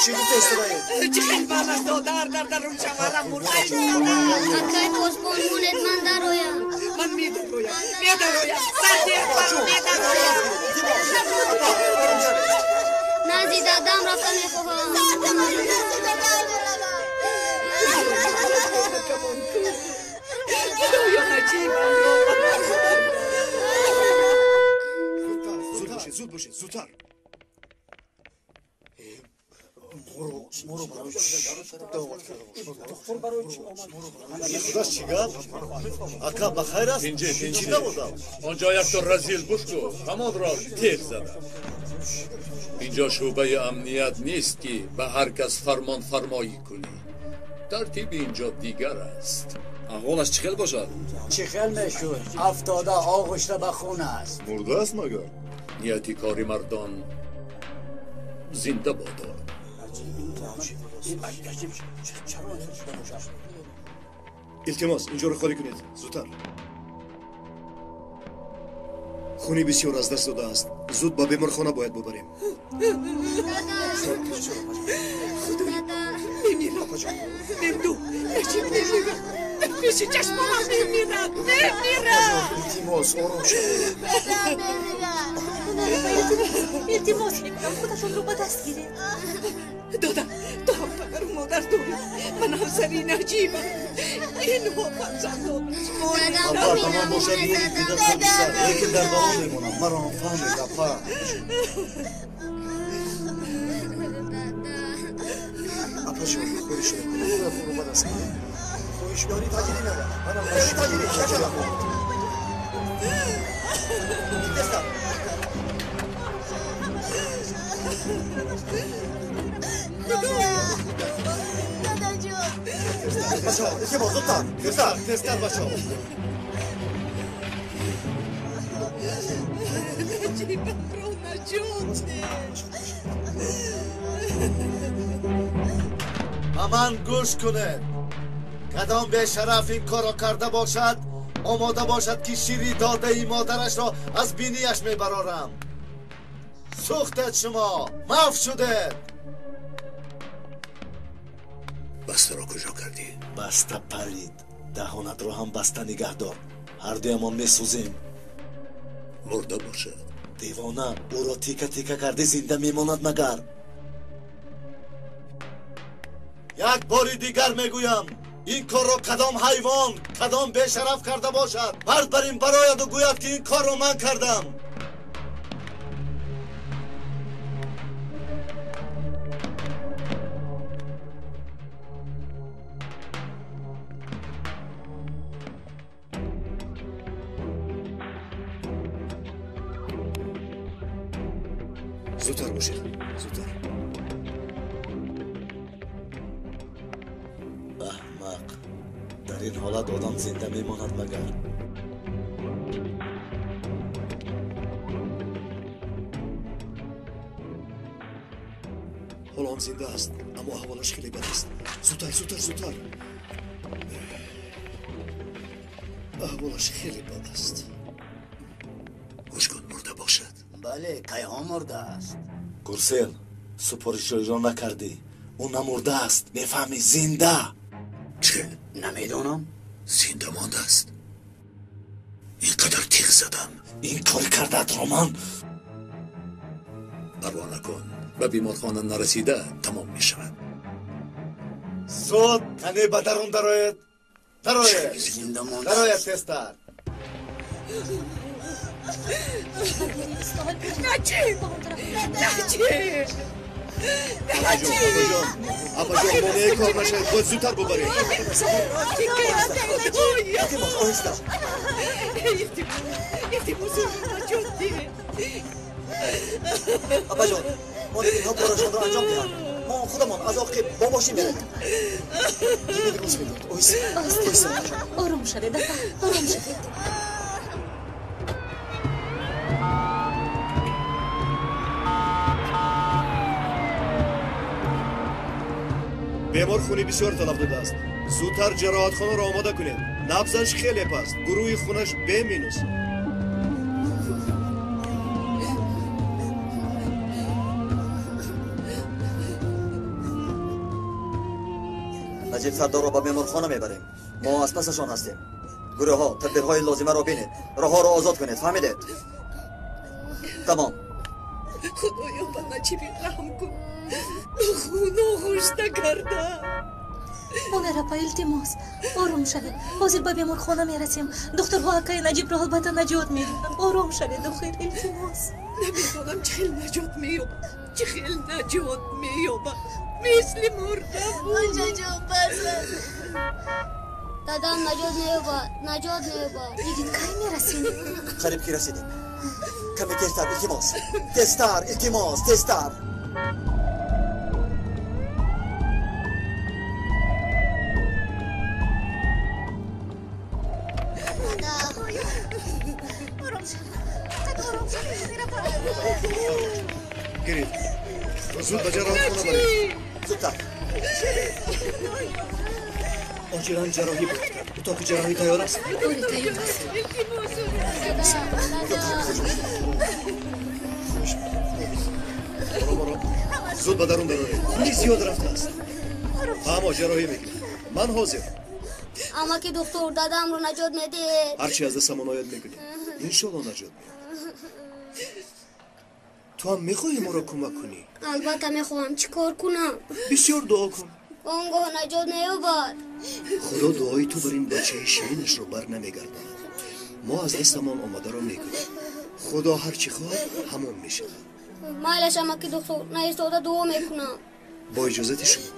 чӣ гуфта истодаед? Чӣ хел балад додар дар дарун шаварам мурда. Акай посбон монед, ман дароям. Ман медароям, медароям, сардият маро медароям. Назди дадам рафта мехоҳам. Худоё, наҷибам. Зуд бошед, зуд бошед, зудтар. Худаш чӣ гап? Ака, ба хайр аст? Чӣ набудам? Онҷо якто разил буд ку, ҳамонро тез задам. Инҷо шӯъбаи амният нест, ки ба ҳар кас фармонфармоӣ кунӣ. Тартиби инҷо дигар аст. Аҳволаш чӣ хел бошад? Чӣ хел мешуд? Афтода оғушта ба хун аст. Мурдааст магар? Нияти кори мардон зинда бодо. Илтимос, инҷоро холӣ кунед, зудтар. Хуни бисёр аз даст додааст. Зуд ба беморхона бояд бубарем. Мемирам, мемду, наҷиб мемирам. Пеши чашмонам мемирад, мемирад. Илтимос, ором шавед. Илтимос мекунам, худатонро ба даст гиред. Дода, ту ҳам падару модар дорӣ. Ман ҳамсари наҷибам. Инҳо фарзандон. Апа, ба ман бошад нури дида тоҷи сар, лекин дар бало мемонам. Маро ҳам фаҳмед, апа. Апаҷон, хоҳиш мекунам, худатонро ба даст гиред. Хоҳиш дорӣ таҷрӣ меравад. Таҷрӣ, шашалам. Тезтар. Бачаҳо, илтимос, зудтар, тезтар, тезтар, бачаҳо. Наҷибамро наҷот деҳ. Ба ман гӯш кунед. Кадом бешараф ин корро карда бошад, омода бошад, ки шири додаи модарашро аз бинияш мебарорам. Сӯхтед шумо, маф шудед. Бастаро куҷо кардӣ? Баста парид. Даҳонатро ҳам баста нигаҳдор. Ҳардуямон месӯзем. Мурда бошад. Девона, ӯро тика тика карди, зинда мемонад магар? Як бори дигар мегӯям, ин корро кадом ҳайвон, кадом бешараф карда бошад, мард бар ин барояду гӯяд, ки ин корро ман кардам. Зудтар бошед, зудтар. Аҳмақ, дар ин ҳолат одам зинда мемонад магар? Ҳоло ҳам зинда аст, аммо аҳволаш хеле бад аст. Зудтар, зудтар, зудтар. Аҳволаш хеле бад аст. Гӯш кун, мурда бошад. Бале, кайҳо мурдааст. Гурсел, супоришро иҷро накардӣ. Ӯ намурдааст, мефаҳмӣ, зинда. Чӣ? Намедонам. Зинда мондааст. Ин қадар тиғ задам. Ин кори кардаатро ман. Парво накун, ба беморхона нарасида тамом мешавад. Зуд, кане ба дарун дароед. Дароед. Зинда мондааст. Дароед тезтар. Наҷиб! Наҷиб! Апаҷон, апаҷон, монеаи кор нашавед, бояд зудтар бубарем. Илтимос, оҳиста. Илтимос, наҷот деҳ. Апаҷон, монед инҳо корашонро анҷом диҳанд. Мо худамон аз оқиб бо мошин меравем. Йигит рост мегӯяд. Оҳиста, оҳиста, апаҷон. Ором шавед, апа, ором шавед. Бемор хуни бисёр талаф додааст. Зудтар ҷароҳатхонаро омода кунед. Набзаш хеле паст, гурӯҳи хунаш Б минус. Наҷиб Сардорро ба беморхона мебарем. Мо аз пасашон ҳастем. Гурӯҳҳо, тадбирҳои лозимаро бинед. Роҳҳоро озод кунед, фаҳмидед? Тамом. Худоё, ба Наҷиби раҳм кун. Хун оғушта карда. Мунира апа, илтимос, ором шавед. Ҳозир ба беморхона мерасем. Духтурҳо акаи Наҷибро албатта наҷот медиҳанд. Ором шавед, духтур, илтимос. Намедонам чӣ хел наҷот меёбад. Чӣ хел наҷот меёбад. Мисли мурда буд. Очаҷон, бас аст. Дадам наҷот меёбад, наҷот меёбад. Йигит, кай мерасем? Қариб ки расидем. Каме тезтар, илтимос. Тезтар, илтимос, тезтар. Гирифт. Зуд ба ҷарроҳхона баред. Зудтар. Оҷилан ҷарроҳӣ бояд кард. Утоқи ҷарроҳӣ тайёр аст? Оре, тайёр аст. Зуд ба дарун дароред. Хуни зиёд рафтааст. Ҳама ҷарроҳӣ мекунад. Ман ҳозир. Амаки духтур, дадамро наҷот медиҳед. Ҳарчи аз дастамон ояд мекунем. Иншолло наҷот меёбад. Ту ҳам мехоҳӣ моро кӯмак кунӣ? Албатта мехоҳам. Чӣ кор кунам? Бисёр дуо кун. Он гоҳ наҷот меёбад. Худо дуои ту бар ин бачаи ширинашро бар намегардонад. Мо аз дастамон омадаро мекунем. Худо ҳар чӣ хоҳад ҳамон мешавад. Майлаш, амаки духтур, наистода дуо мекунам. Бо иҷозати шумо.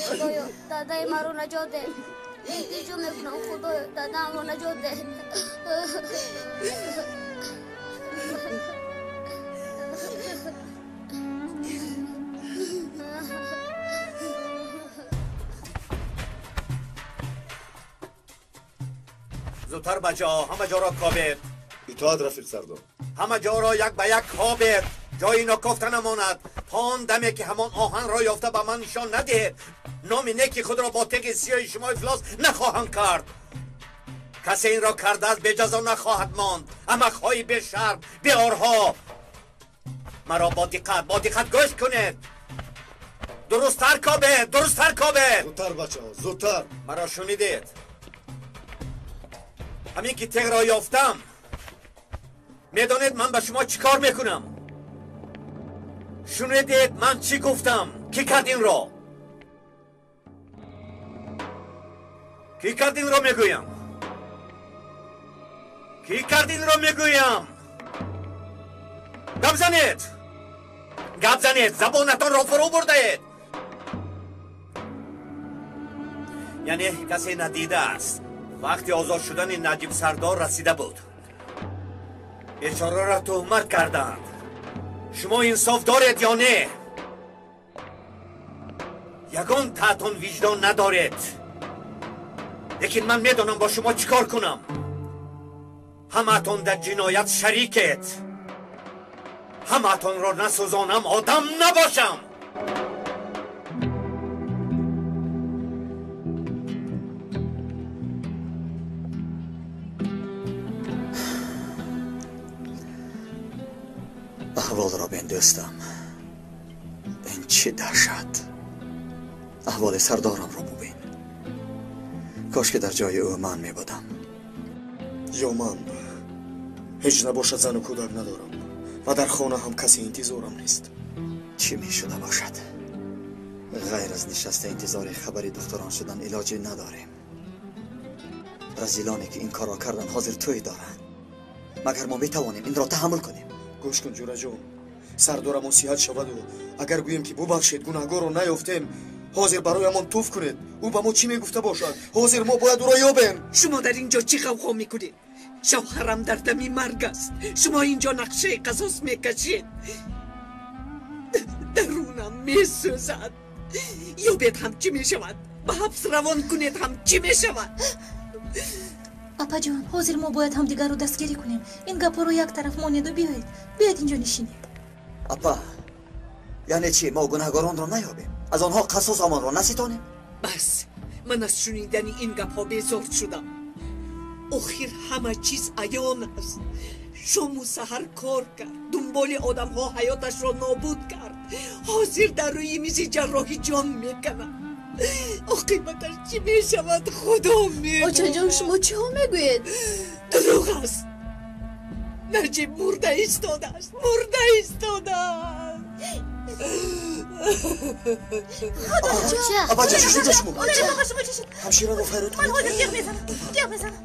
Худоё, дадаи маро наҷот деҳ. Илтиҷо мекунам, Худоё, дадаамро наҷот деҳ. Зудтар бачаҳо, ҳама ҷоро кобед. Итоат, рафиқ сардор. Ҳама ҷоро як ба як кобед. Ҷои нокофта намонад. То он даме ки ҳамон оҳанро ёфта ба ман нишон надиҳед, номи неки худро бо теғи сиёҳи шумо ифлос нахоҳам кард. Касе инро кардааст беҷазо нахоҳад монд. Амақҳои бешарм, беорҳо. Маро бо диққат, бо диққат гӯш кунед. Дурусттар кобед, дурусттар кобед. Зудтар бачаҳо, зудтар. Маро шунидед? Ҳамин ки теғро ёфтам, медонед ман ба шумо чӣ кор мекунам? Шунидед ман чӣ гуфтам? Кӣ кард инро? Кӣ кард инро мегӯям? Кӣ кард инро мегӯям? Гап занед! Гап занед! Забонатонро фурӯ бурдаед! Яъне касе надидааст. Вақти озод шудани Наҷиб Сардор расида буд. Бечораро туҳмат карданд. Шумо инсоф доред ё не? Ягон таътон виҷдон надоред. Лекин ман медонам бо шумо чӣ кор кунам. Ҳамаатон дар ҷиноят шарикед. Ҳамаатонро насӯзонам, одам набошам. Аҳволро бин, дӯстам. Ин чӣ даҳшат! Аҳволи сардорамро бубин. Кош ки дар ҷои ӯ ман мебудам. Ё ман. Ҳеҷ набошад зану кӯдак надорам ва дар хона ҳам касе интизорам нест. Чӣ мешуда бошад? Ғайр аз нишаста интизори хабари духтурон шудан илоҷе надорем. Разилоне ки ин корро карданд ҳозир тӯй доранд. Магар мо метавонем инро таҳаммул кунем? Гӯш кун, ҷураҷон, сардорамон сиҳат шаваду агар гӯем ки бубахшед, гунаҳгорро наёфтем, ҳозир бароямон туф кунед. Ӯ ба мо чӣ мегуфта бошад? Ҳозир мо бояд ӯро ёбем. Шумо дар ин ҷо чӣ ғавғо мекунед? Шавҳарам дар дами марг аст. Шумо ин ҷо нақшаи қасос мекашед. Дарунам месӯзад. Ёбед ҳам чӣ мешавад? Ба ҳабс равон кунед ҳам чӣ мешавад? Апаҷон, ҳозир мо бояд ҳамдигарро дастгирӣ кунем. Ин гапҳоро як тараф монеду биёед. Биёед инҷо нишинед. Апа, яъне чӣ? Мо гунаҳгоронро наёбем? Аз онҳо қасос омонро наситонем? Бас, ман аз шунидани ин гапҳо безор шудам. Охир ҳама чиз аён аст. Шому саҳар кор кард, дунболи одамҳо ҳаёташро нобуд кард. Ҳозир дар рӯи мизи ҷарроҳӣ ҷон меканад. Оқибаташ чӣ мешавад, худо медонад. Очаҷон, шумо чиҳо мегӯед? Дурӯғ аст. Наҷиб мурда истодааст, мурда истодааст. Абаҷа, чӣ шуда шумо? Ҳамшираро файрод кунед. Ман ҳозир ҷеғ мезанам, ҷеғ мезанам.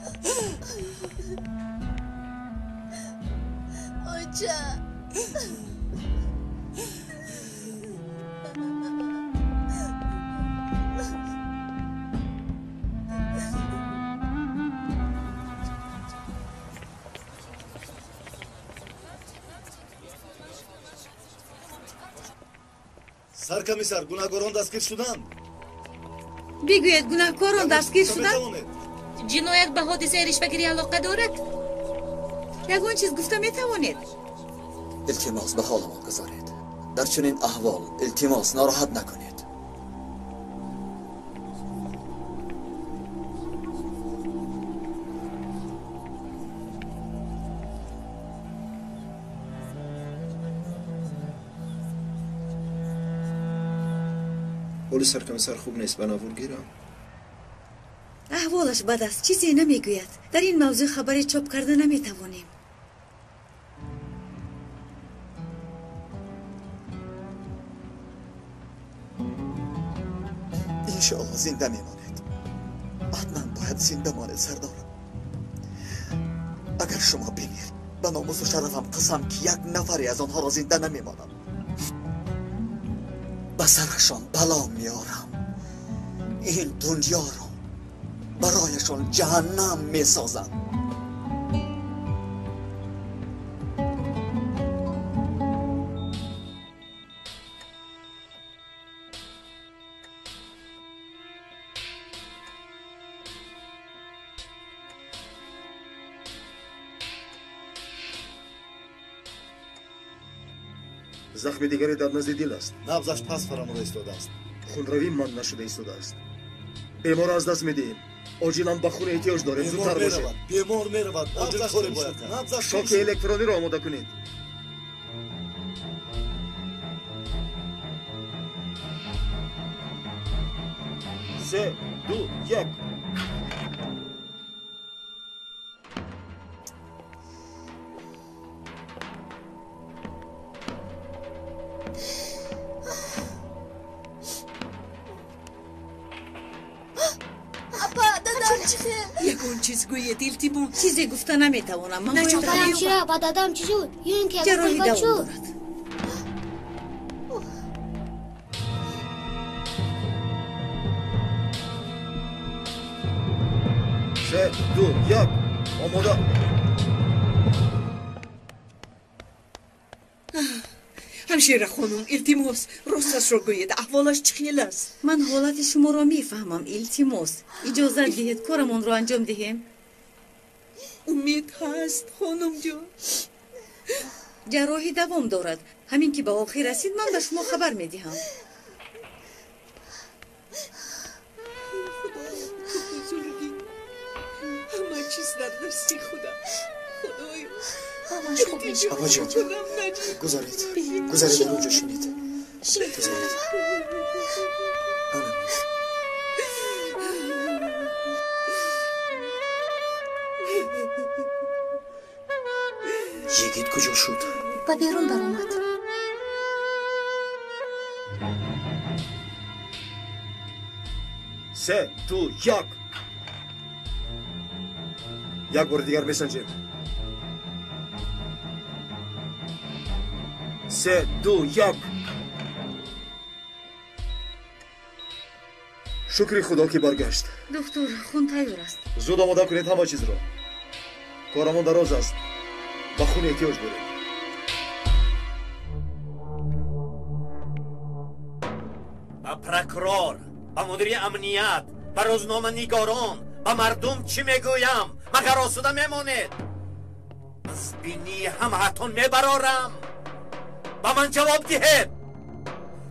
Оча. Саркомиссар, гунаҳгорон дастгир шуданд. Бигӯед, гунаҳкорон дастгир шуданд? Ҷиноят ба ҳодисаи ришвагирӣ алоқа дорад? Ягон чиз гуфта метавонед? Илтимос, ба ҳоламон гузоред. Дар чунин аҳвол илтимос, нороҳат накунед. ҳоли саркомиссар хуб нест, ба навор гирам. Аҳволаш бад аст, чизе намегӯяд. Дар ин мавзӯъ хабаре чоп карда наметавонем. Иншоалло зинда мемонед. Ҳатман бояд зинда монед, сардор. Агар шумо бимиред, ба номусу шарафам қасам, ки як нафаре аз онҳоро зинда намемонам. Ба сарашон бало меорам. Ин дунёро барояшон ҷаҳаннам месозам. Захми дигаре дар назди дил аст. Набзаш пас фаромада истодааст. Хунравӣ манъ нашуда истодааст. Беморро аз даст медиҳем. Оҷилан ба хун эҳтиёҷ дорем. Зудтар бошед. Бемор меравад. Оҷил коре бояд кард. Шоки электрониро омода кунед. Се, ду, як. Ягон чиз гӯед, илтимос. Чизе гуфта наметавонам. Ман бояд Апа, ҳамшира, ба дадам чӣ шуд? Ё ин ки ҷарроҳӣ бад давом шуд? дорад. Се, ду, як. Омода. Ҳамшира хонум, илтимос, росташро гӯед, аҳволаш чӣ хел аст? Ман ҳолати шуморо мефаҳмам, илтимос. Иҷозат диҳед, корамонро анҷом диҳем. Умед ҳаст, хонумҷон. Ҷарроҳӣ давом дорад. Ҳамин ки ба охир расид, ман ба шумо хабар медиҳам. Худоё, ту бузургӣ. Ҳама чиз дар дасти худам. Худоё, Ҳамааш хуб мешавад. Абаҷон, кунам, Наҷиб. гузаред, гузаред, дар онҷо шинед. Гузаред. Ана. Йигит куҷо шуд? Ба берун баромад. Се, ду, як. Як бори дигар месанҷем. Се, ду, як. Шукри худо, ки баргашт. Доктор, хун тайёр аст. Зуд омода кунед ҳама чизро. Корамон дароз аст. Ба хун эҳтиёҷ дорем. Ба прокурор, ба мудири амният, ба рӯзноманигорон, ба мардум чӣ мегӯям? Магар осуда мемонед? Аз бинии ҳамаатон мебарорам. Ба ман ҷавоб диҳед.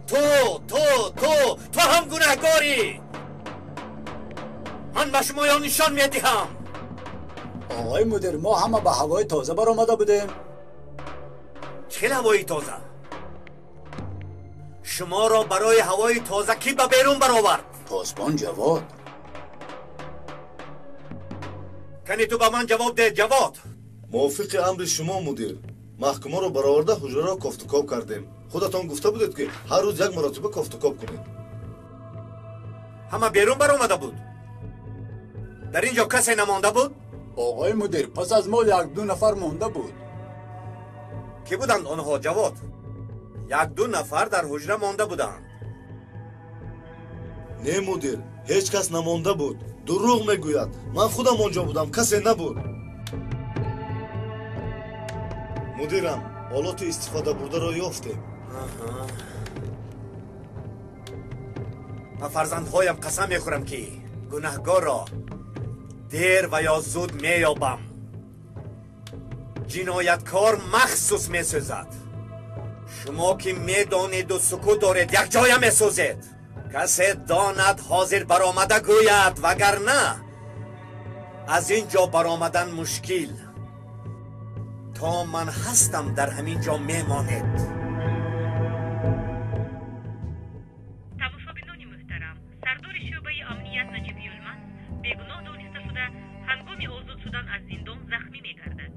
Ту, ту, ту, ту ҳам гунаҳгорӣ. Ман ба шумоён нишон медиҳам. Оғои мудир, мо ҳама ба ҳавои тоза баромада будем. Чӣ ҳавои тоза? Шуморо барои ҳавои тоза кӣ ба берун баровард? Посбон Ҷавод. Кани ту ба ман ҷавоб деҳ, Ҷавод. Мувофиқи амри шумо, мудир, маҳкумаро бароварда ҳуҷраро кофтукоб кардем. Худатон гуфта будед, ки ҳар рӯз як маротиба кофтукоб кунед. Ҳама берун баромада буд? Дар ин ҷо касе намонда буд? Оғои мудир, пас аз мо як-ду нафар монда буд. Кӣ буданд онҳо, Ҷавод? Як-ду нафар дар ҳуҷра монда буданд. Не, мудир, ҳеҷ кас намонда буд. Дурӯғ мегӯяд. Ман худам он ҷо будам, касе набуд. Мудирам, олоти истифодабурдаро ёфтем. Ба фарзандҳоям қасам мехӯрам, ки гунаҳгорро дер ва ё зуд меёбам. Ҷинояткор махсус месӯзад. Шумо ки медонеду сукут доред, якҷоя месӯзед. Касе донад, ҳозир баромада гӯяд, вагарна аз ин ҷо баромадан мушкил. То ман ҳастам, дар ҳамин ҷо мемонед. Тамошобинони муҳтарам, сардори шӯъбаи амният Наҷиб Юлмаз бегуноҳ дониста шуда, ҳангоми озод шудан аз зиндон захмӣ мегардад.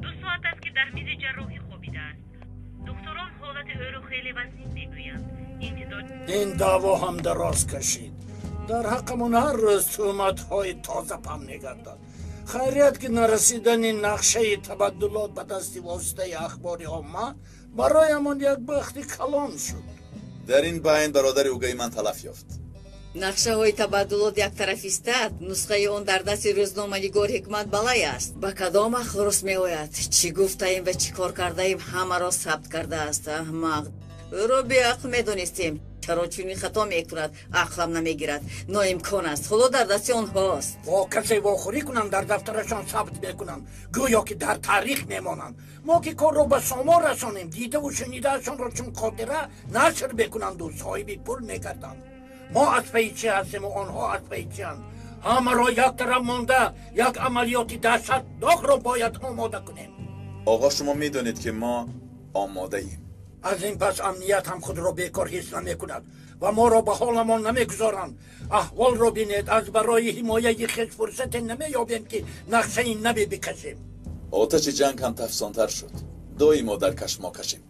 2 соат аст, ки дар мизи ҷарроҳӣ хобидааст. Духтурон ҳолати ӯро хеле вазнин мегӯянд. Ин даъво ҳам дароз кашид. Дар ҳаққамон ҳар рӯз тӯҳматҳои тоза паҳн мегардад. Хайрият, ки нарасидани нақшаи табаддулот ба дасти воситаи ахбори омма бароямон як бахти калон шуд. Дар ин байн бародари угаи ман талаф ёфт. Нақшаҳои табаддулот яктарафистад, нусхаи он дар дасти рӯзноманигор Ҳикмат Балай аст. Ба кадом ақл рост меояд? Чӣ гуфтаем ва чӣ кор кардаем, ҳамаро сабт кардааст. Аҳмақ. Ӯро беақл медонистем. Чаро чунин хато мекунад, ақлам намегирад. Ноимкон аст. Ҳоло дар дасти онҳост. Бо касе вохӯрӣ кунанд, дар дафтарашон сабт мекунанд, гӯё ки дар таърих мемонанд. Мо ки корро ба сомон расонем, дидаву шунидаашонро чун хотира нашр мекунанду соҳиби пул мегарданд. Мо аз пайи чӣ ҳастему онҳо аз пайи чианд? Ҳамаро як тараф монда, як амалиёти даҳшатнокро бояд омода кунем. Оғо, шумо медонед, ки мо омодаем. Аз ин пас амният ҳам худро бекор ҳис намекунад ва моро ба ҳоламон намегузоранд. Аҳволро бинед, аз барои ҳимояи хеш фурсате намеёбем, ки нақшаи наве бикашем. Оташи ҷанг ҳам тафсонтар шуд. Доимо дар кашмокашем.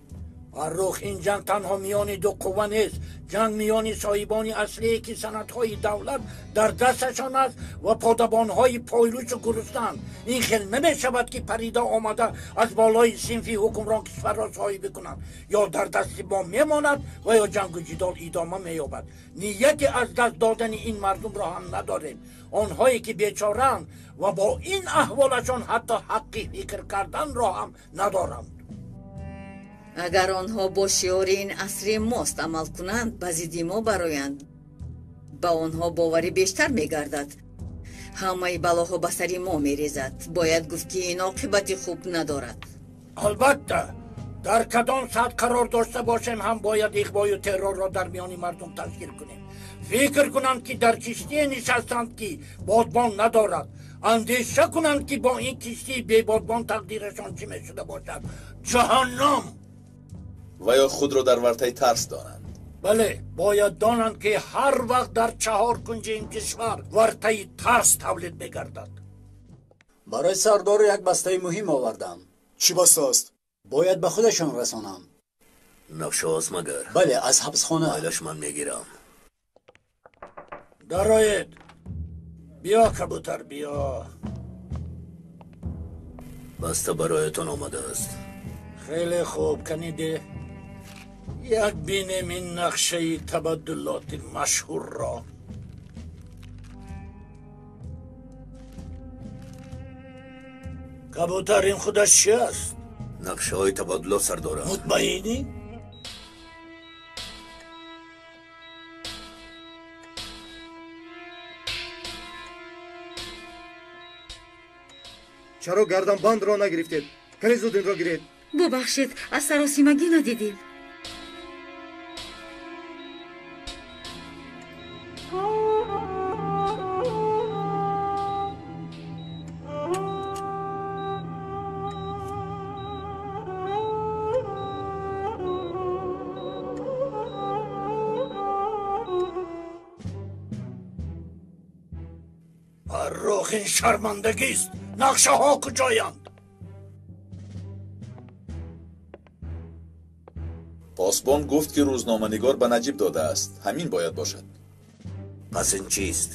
Фаррух, ин ҷанг танҳо миёни ду қувва нест. Ҷанг миёни соҳибони аслие, ки санадҳои давлат дар дасташон аст, ва подабонҳои пойлучу гуруснаанд. Ин хел намешавад, ки парида омада аз болои синфи ҳукмрон кишварро соҳибӣ кунанд. Ё дар дасти мо мемонад ва ё ҷангу ҷидол идома меёбад. Нияти аз даст додани ин мардумро ҳам надорем. Онҳое ки бечораанд ва бо ин аҳволашон ҳатто ҳаққи фикр карданро ҳам надоранд. Агар онҳо бо шиори ин асри мост амал кунанд, ба зидди мо бароянд, ба онҳо боварӣ бештар мегардад. Ҳамаи балоҳо ба сари мо мерезад. Бояд гуфт, ки ин оқибати хуб надорад. Албатта, дар кадом сатҳ қарор дошта бошем ҳам бояд иғвою террорро дар миёни мардум ташкил кунем. Фикр кунанд, ки дар киштие нишастанд, ки бодбон надорад. Андеша кунанд, ки бо ин киштии бебодбон тақдирашон чӣ мешуда бошад. Ҷаҳаннам! Ва ё худро дар вартаи тарс донанд. Бале, бояд донанд, ки ҳар вақт дар чаҳор кунҷи ин кишвар вартаи тарс тавлид мегардад. Барои сардор як бастаи муҳим овардам. Чӣ баста аст? Бояд ба худашон расонам. Нақшаҳост магар? Бале, аз ҳабсхона. Айлаш, ман мегирам. Дароед. Биё, кабутар, биё. Баста бароятон омадааст. Хеле хуб, каниде. Як бинем ин нақшаи табаддулоти машҳурро. Кабутар, ин худаш чи аст? Нақшаҳои табаддулот, сардорам. Мутмаинӣ? Чаро гарданбандро нагирифтед? Кани зуд инро гиред. Бубахшед, аз саросимагӣ надидем. Фаррух, ин шармандагист. Нақшаҳо куҷоянд? Посбон гуфт, ки рӯзноманигор ба Наҷиб додааст. Ҳамин бояд бошад. Пас ин чист?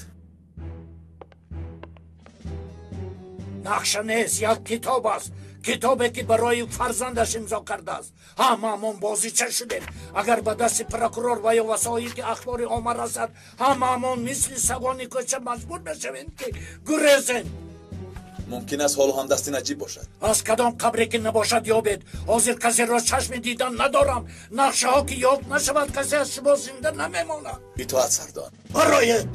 Нақша нест, як китоб аст. Китобе ки барои фарзандаш имзо кардааст. Ҳамаамон бозича шудем. Агар ба дасти прокурор ва ё васоити ахбори омма расад, ҳамаамон мисли сагони кӯча маҷбур мешавем, ки гурезем. Мумкин аст ҳоло ҳам дасти Наҷиб бошад. Аз кадом қабре ки набошад ёбед. Ҳозир касеро чашми дидан надорам. Нақшаҳо ки ёфт нашавад, касе аз шумо зинда намемонад. Итоат, сардор. Бароед.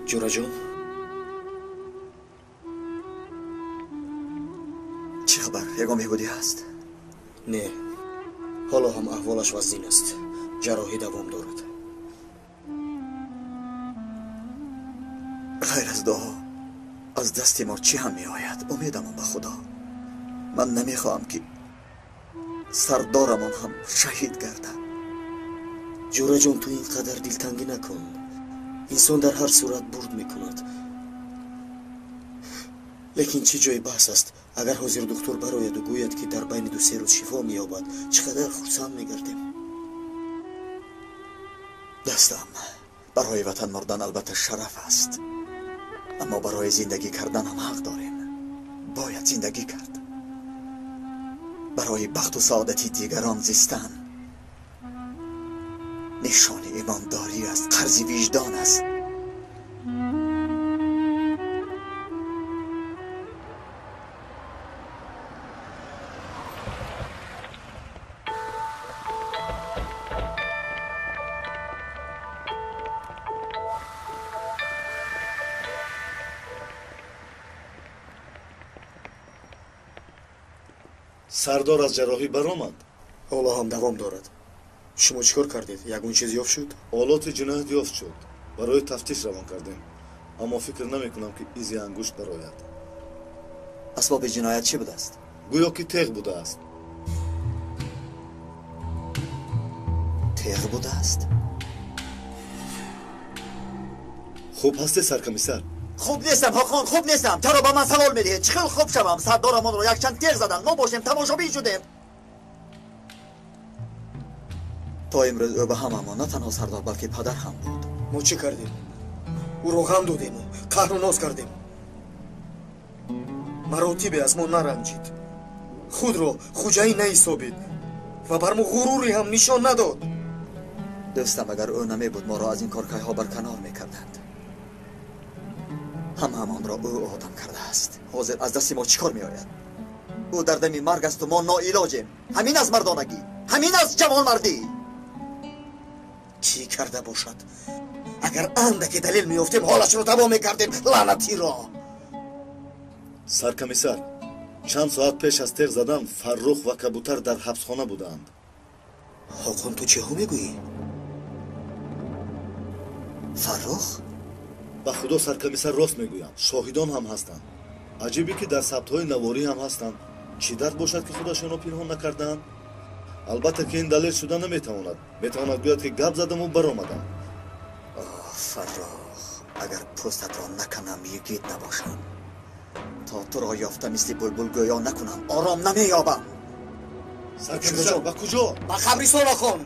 Ҷураҷон, чӣ хабар? Ягон беҳбудӣ ҳаст? Не, ҳоло ҳам аҳволаш вазнин аст. Ҷарроҳӣ давом дорад. Ғайр аз дуо аз дасти мо чӣ ҳам меояд? Умедамон ба Худо. Ман намехоҳам, ки сардорамон ҳам шаҳид гардад. Ҷураҷон, ту ин қадар дилтангӣ накун. Инсон дар ҳар сурат бурд мекунад. Лекин чӣ ҷои баҳс аст? Агар ҳозир духтур барояду гӯяд, ки дар байни ду-се рӯз шифо меёбад, чӣ қадар хурсанд мегардем. Дастам, барои ватан мурдан албатта шараф аст, аммо барои зиндагӣ кардан ҳам ҳақ дорем. Бояд зиндагӣ кард. Барои бахту саодати дигарон зистан нишони имондорӣ аст, қарзи виҷдон аст. Сардор аз ҷарроҳӣ баромад. Ҳоло ҳам давом дорад. Шумо чӣ кор кардед? Ягон чиз ёфт шуд? Олоти ҷиноят ёфт шуд. Барои тафтиш равон кардем, аммо фикр намекунам, ки изи ангушт барояд. Асбоби ҷиноят чӣ будааст? Гӯё ки теғ будааст. Теғ будааст? Хуб ҳастед, саркомиссар? Хуб нестам, Ҳоқон, хуб нестам. Чаро ба ман савол медиҳед? Чӣ хел хуб шавам? Сардорамонро якчанд теғ заданд, мо бошем тамошобин шудем. То имрӯз ӯ ба ҳамамон на танҳо сардор, балки падар ҳам буд. Мо чӣ кардем? Ӯро ғам додему қаҳру ноз кардем. Маротибе аз мо наранҷид, худро хуҷаин наҳисобид ва бар мо ғуруре ҳам нишон надод. Дӯстам, агар ӯ намебуд, моро аз ин коркайҳо барканор мекарданд. Ҳамаамонро ӯ одам кардааст. Ҳозир аз дасти мо чӣ кор меояд? Ӯ дар дами марг асту мо ноилоҷем. Ҳамин аст мардонагӣ, ҳамин аст ҷавонмардӣ. Чӣ карда бошад? Агар андаке далел меёфтем, ҳолашро тамом мекардем, лаънатиро. Саркомиссар, чанд соат пеш аз теғ задан Фаррух ва Кабутар дар ҳабсхона буданд. Ҳоқон, ту чиҳо мегӯӣ? Фаррух? Ба худо, саркомиссар, рост мегӯям. Шоҳидон ҳам ҳастанд. Аҷибе, ки дар сабтҳои наворӣ ҳам ҳастанд. Чӣ дард бошад, ки худашонро пинҳон накардаанд? Албатта, ки ин далел шуда наметавонад. Метавонад гӯяд, ки гап задаму баромадам. Фаррух, агар пӯстатро наканам, йигит набошам. То туро ёфта мисли булбулгӯё накунам, ором намеёбам. Саркомиссар, ба куҷо? Ба қабристон, Ҳоқон.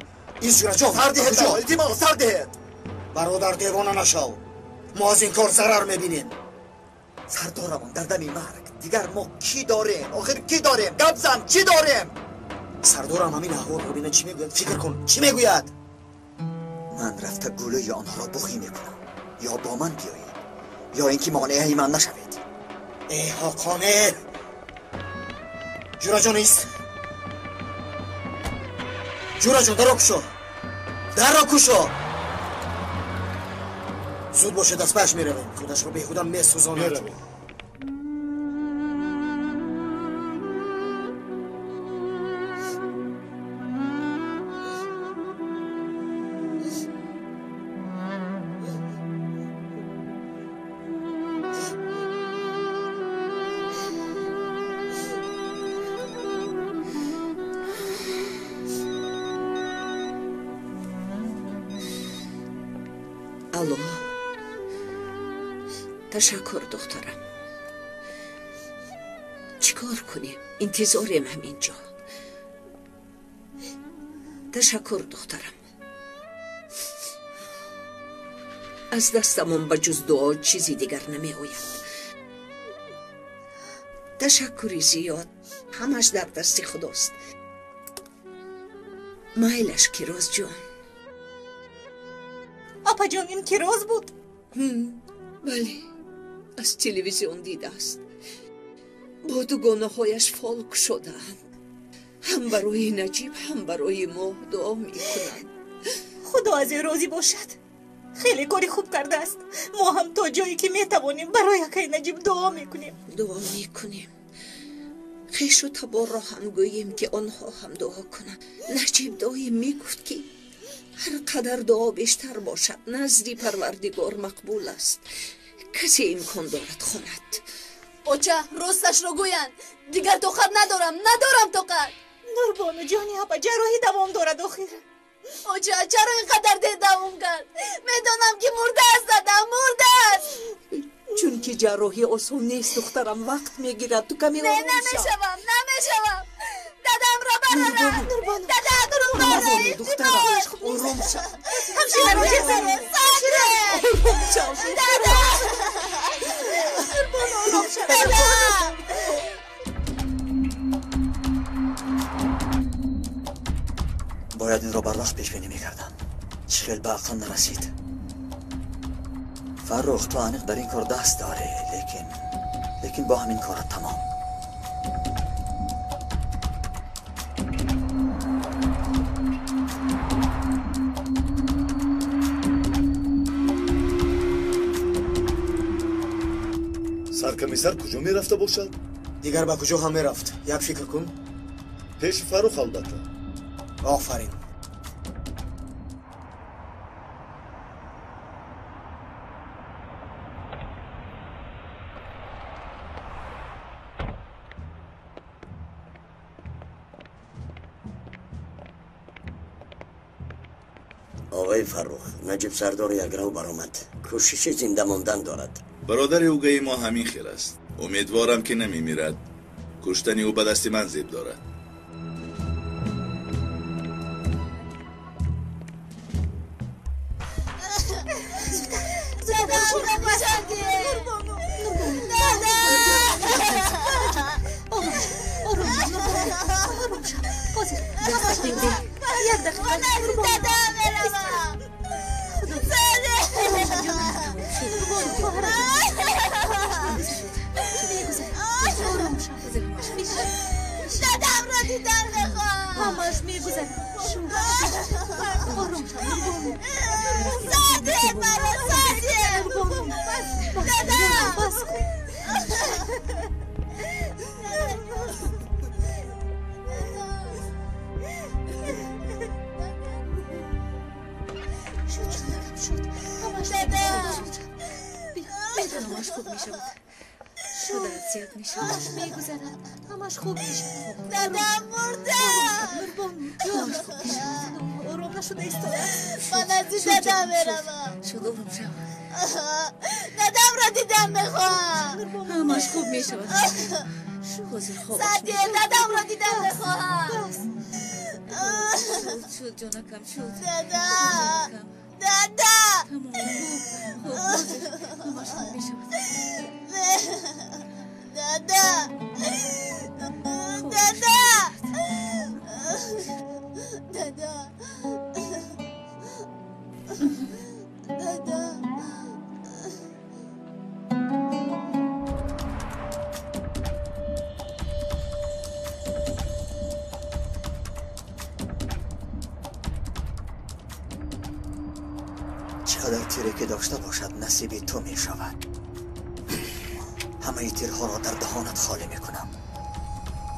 Ин Ҷураҷон, сар диҳед, илтимос, сар диҳед. Бародар, девона нашав. Мо аз ин кор зарар мебинем. Сардорамон дар дами марг. Дигар мо кӣ дорем? Охир кӣ дорем? Гап зан, чӣ дорем? Сардорам ҳамин аҳволро бинад, чӣ мегӯяд? Фикр кун, чӣ мегӯяд? Ман рафта гулӯи онҳоро бухӣ мекунам. Ё бо ман биёед, ё ин ки монеаи ман нашавед. Э, Ҳоқон, э! Ҷураҷон ист. Ҷураҷон, дарро кушо, дарро кушо. Зуд бошед, аз паш меравем. Худашро беҳуда месӯзонад. Алло. Ташаккур, духтарам. Чӣ кор кунем? Интизорем ҳаминҷо. Ташаккур, духтарам. Аз дастамон ба ҷуз дуо чизи дигар намеояд. Ташаккури зиёд. Ҳамаш дар дасти Худост. Майлаш, Кирозҷон. Апаҷон, ин Кироз буд? Бале, аз телевизион дидааст. Бо дугонаҳояш фол кушодаанд. Ҳам барои Наҷиб, ҳам барои мо дуо мекунанд. Худо аз ӯ розӣ бошад. Хеле кори хуб кардааст. Мо ҳам то ҷое ки метавонем барои акаи Наҷиб дуо мекунем. Дуо мекунем. Хешу таборро ҳам гӯем, ки онҳо ҳам дуо кунанд. Наҷиб доим мегуфт, ки ҳар қадар дуо бештар бошад, назди Парвардигор мақбул аст. Касе имкон дорад хонад. Оча, росташро гӯянд. Дигар тоқат надорам, надорам тоқат. Нурбону ҷони апа, ҷарроҳӣ давом дорад охир. Оча, чаро ин қадар дер давом кард? Медонам, ки мурдааст, дадам, мурдааст. Чунки ҷарроҳӣ осон нест, духтарам, вақт мегирад. Ту каме Не, намешавам, намешавам. Дадамро барорам. Дадамро барорам. Духтарам, ором шав. Ҳамшираро ҷеғ занед. Ором шав. Дадам! Нурбону, ором шав. Дадам! Бояд инро барвақт пешбинӣ мекардам. Чӣ хел ба ақлам нарасид. Фаррух, ту аниқ дар ин кор даст дорӣ, лекин бо ҳамин корат тамом. Саркомиссар куҷо мерафта бошад? Дигар ба куҷо ҳам мерафт? Як фикр кун. Пеши Фаррух, албатта. Офарин. Оғои Фаррух, Наҷиб сардор якрав баромад. Кӯшиши зинда мондан дорад. Бародари угаи мо ҳамин хел аст. Умедворам, ки намемирад. Куштани ӯ ба дасти ман зеб дорад. Як дақиқа. Дадамро дидан мехоҳам. Ҳамаш мегузарад. Ором шав, Нурбону. Садир, маро садир. Дадам! Бас кун. Шуд, шуд. Ҳамаш Ҳамаш хуб мешавад. Шудаат зиёд мешавад. Ҳамаш мегузарад. Ҳамаш хуб мешавад. Дадам мурда. Нурбону, ҳамаш хуб мешавад. Ором нашуда истодааст. Ман аз дадам меравам. Шуд, ором шав. Дадамро дидан мехоҳам. Ҳамаш хуб мешавад. Ҳозир хоб. Садир, дадамро дидан мехоҳам. Шуд, ҷонакам, шуд. Дада! Дада! Тамом, хуб, хуб, ҳозир ҳамаш хуб мешавад. Дада! Дада! Дада! Дада! Чӣ қадар тире ки дошта бошад, насиби ту мешавад. Ҳамаи тирҳоро дар даҳонат холӣ мекунам.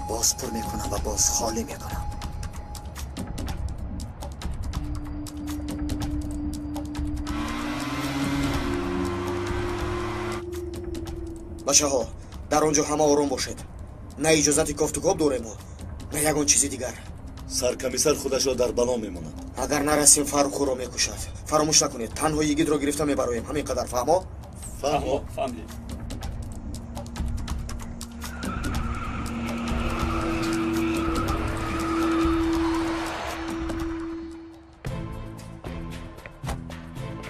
Боз пур мекунам ва боз холӣ мекунам. Бачаҳо, дар он ҷо ҳама ором бошед. На иҷозати кофтукоб дорему, на ягон чизи дигар. Саркомиссар худашро дар бало мемонад. Агар нарасем, Фаррух ӯро мекушад. Фаромӯш накунед, танҳо йигитро гирифта мебароем. Ҳамин қадар, фаҳмо? Фаҳмо, фаҳмидем.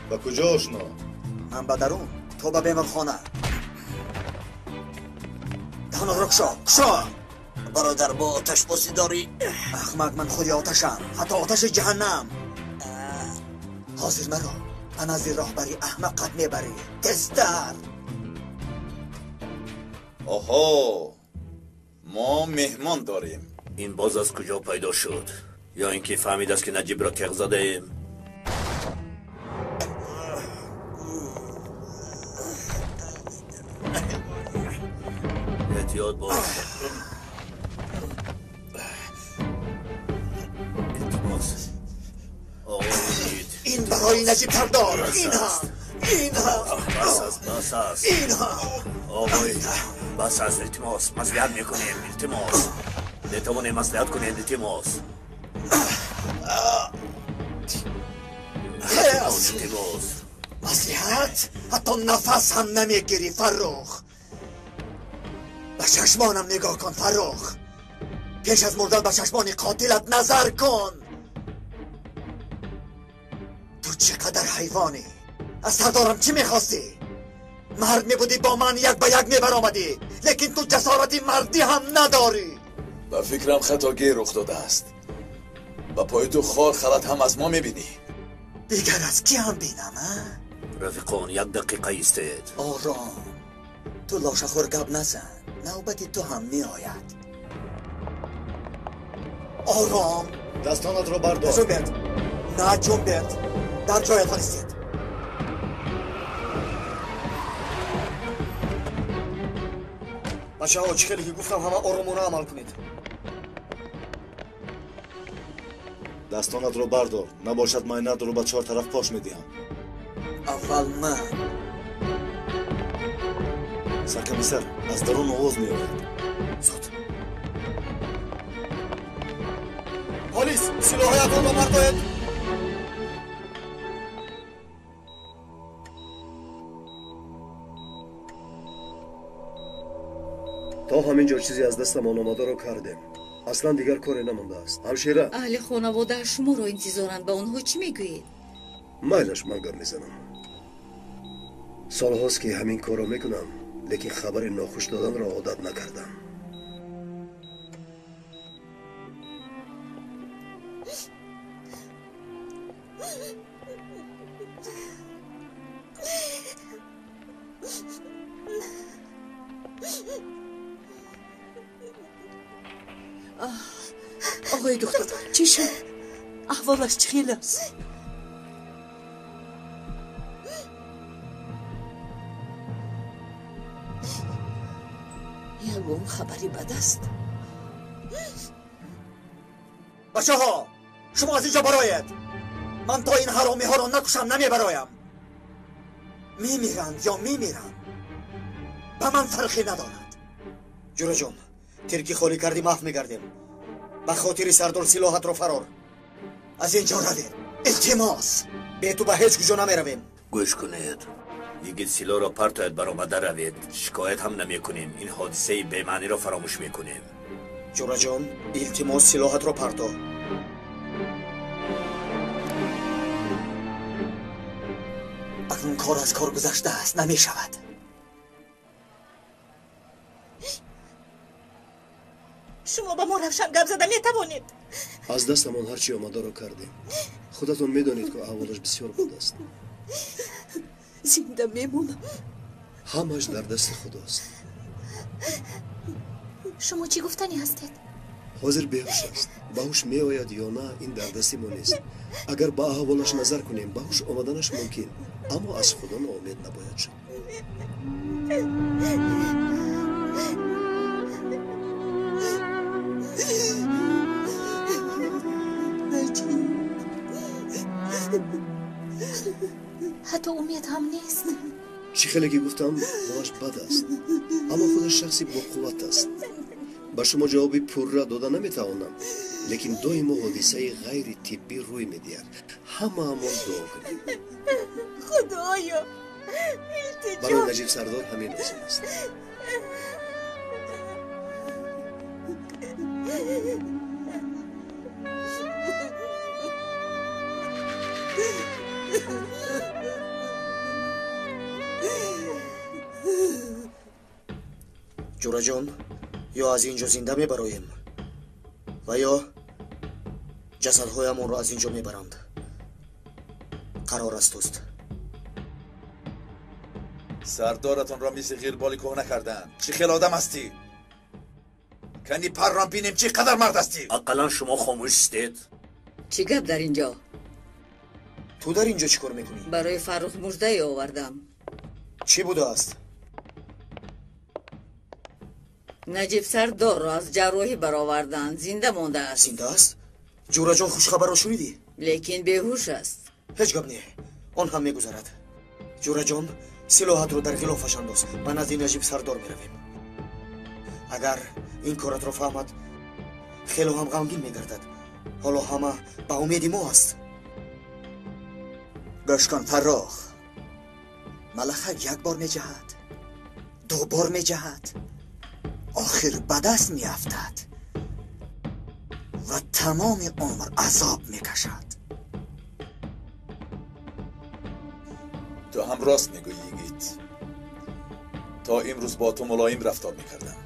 Ба куҷо, ошно? Ман ба дарун, то ба беморхона. Даҳонатро кушо, кушо! Бародар, бо оташбозӣ дорӣ? Ахмак, ман худи оташам, ҳатто оташи ҷаҳаннам. Ҳозир маро ба назди роҳбари аҳмақат мебарӣ. Тезтар! Оҳо, мо меҳмон дорем. Ин боз аз куҷо пайдо шуд? Ё ин ки фаҳмидааст, ки Наҷибро теғ задаем? Эҳтиёт бош. Илтимос, оғои йигит. Ин барои Наҷиб сардор. Ин ҳам, ин ҳам. Бас аст, бас аст. Ин ҳам. Оғои, бас аст, илтимос. Маслиҳат мекунем, илтимос. Метавонем маслиҳат кунем, илтимос. Илтимос. Маслиҳат? Ҳатто нафас ҳам намегирӣ, Фаррух. Ба чашмонам нигоҳ кун, Фаррух. Пеш аз мурдан ба чашмони қотилат назар кун. Ту чӣ қадар ҳайвонӣ! Аз сардорам чӣ мехостӣ? Мард мебудӣ, бо ман як ба як мебаромадӣ, лекин ту ҷасорати мардӣ ҳам надорӣ. Ба фикрам хатогӣ рух додааст. Ба пои ту хор халат ҳам аз мо мебинӣ. Дигар аз кӣ ҳам бинам, а? Рафиқон, як дақиқа истед. Ором, ту лошахӯр гап назан, навбати ту ҳам меояд. Ором. Дастонатро бардор. Наҷунбед, наҷунбед, дар ҷоятон истед. Бачаҳо, чӣ хеле ки гуфтам, ҳама оромона амал кунед. Дастонатро бардор, набошад майнатро ба чор тараф пош медиҳам. Аввал ман. Саркомиссар, аз дарун овоз меояд. Зуд. Полис, силоҳоятонро бардоед. То ҳамин ҷо чизе аз дастамон омадаро кардем. Аслан дигар коре намондааст. Ҳамшира, аҳли хонавода шуморо интизоранд. Ба онҳо чӣ мегӯед? Майлаш, ман гап мезанам. Солҳост ки ҳамин корро мекунам, лекин хабари нохуш доданро одат накардам. Оғои доктор, чӣ шуд? Аҳволаш чӣ хел аст? Ягон хабари бад аст? Бачаҳо, шумо аз инҷо бароед. Ман то ин ҳаромиҳоро накушам намебароям. Мемиранд ё мемирам, ба ман фарқе надорад. Ҷураҷон, тирки холӣ кардӣ, маҳв мегардем. Ба хотири сардор силоҳатро фарор. Аз инҷо равед, илтимос. Бе ту ба ҳеҷ куҷо намеравем. Гӯш кунед, йигит силоҳро партояд, баромада равед. Шикоят ҳам намекунем. Ин ҳодисаи бемаъниро фаромӯш мекунем. Ҷураҷон, илтимос, силоҳатро парто. Акнун кор аз кор гузаштааст, намешавад. Шумо ба мо равшан гап зада метавонед. Аз дастамон ҳарчи омадаро кардем. Худатон медонед, ки аҳволаш бисёр бад аст. Зинда мемонам. Ҳамаш дар дасти худост. Шумо чӣ гуфтанӣ ҳастед? Ҳозир беҳуш аст. Ба ҳуш меояд ё на, ин дар дасти мо нест. Агар ба аҳволаш назар кунем, ба ҳуш омаданаш мумкин, аммо аз худо ноумед набояд шуд. Ҳатто умед ҳам нест. Чӣ хеле ки гуфтам, ҳолаш бад аст, аммо худаш шахси боқувват аст. Ба шумо ҷавоби пурра дода наметавонам, Лекин доимо ҳодисаи ғайритиббӣ рӯй медиҳад. Ҳамаамон дуо кунем. Худоё, илтиҷо. Барои Наҷиб Сардор ҳамин лозим аст. Ҷураҷон, ё аз ин ҷо зинда мебароем ва ё ҷасадҳоямонро аз ин ҷо мебаранд. Қарор аст туст. Сардоратонро мисли ғирболи кӯҳна карданд. Чӣ хел одам ҳастӣ? Кани паррон бинем чӣ қадар мард ҳастӣ. Ақаллан шумо хомӯш истед. Чӣ гап дар ин ҷо? Ту дар ин ҷо чӣ кор мекунӣ? Барои Фаррух муждае овардам. Чӣ будааст? Наҷиб Сардорро аз ҷарроҳӣ бароварданд. Зинда мондааст. Зинда аст? Ҷураҷон, хушхабарро шунидӣ? Лекин беҳуш аст. Ҳеҷ гап не, он ҳам мегузарад. Ҷураҷон, силоҳатро дар ғилофаш андоз. Ба назди Наҷиб Сардор меравем. Агар ин коратро фаҳмад, хело ҳам ғамгин мегардад. Ҳоло ҳама ба умеди мо аст. Гӯш кун, Фаррух. Малахак як бор меҷаҳад, ду бор меҷаҳад, охир ба даст меафтад ва тамоми умр азоб мекашад. Ту ҳам рост мегӯӣ, йигит. То имрӯз бо ту мулоим рафтор мекардам,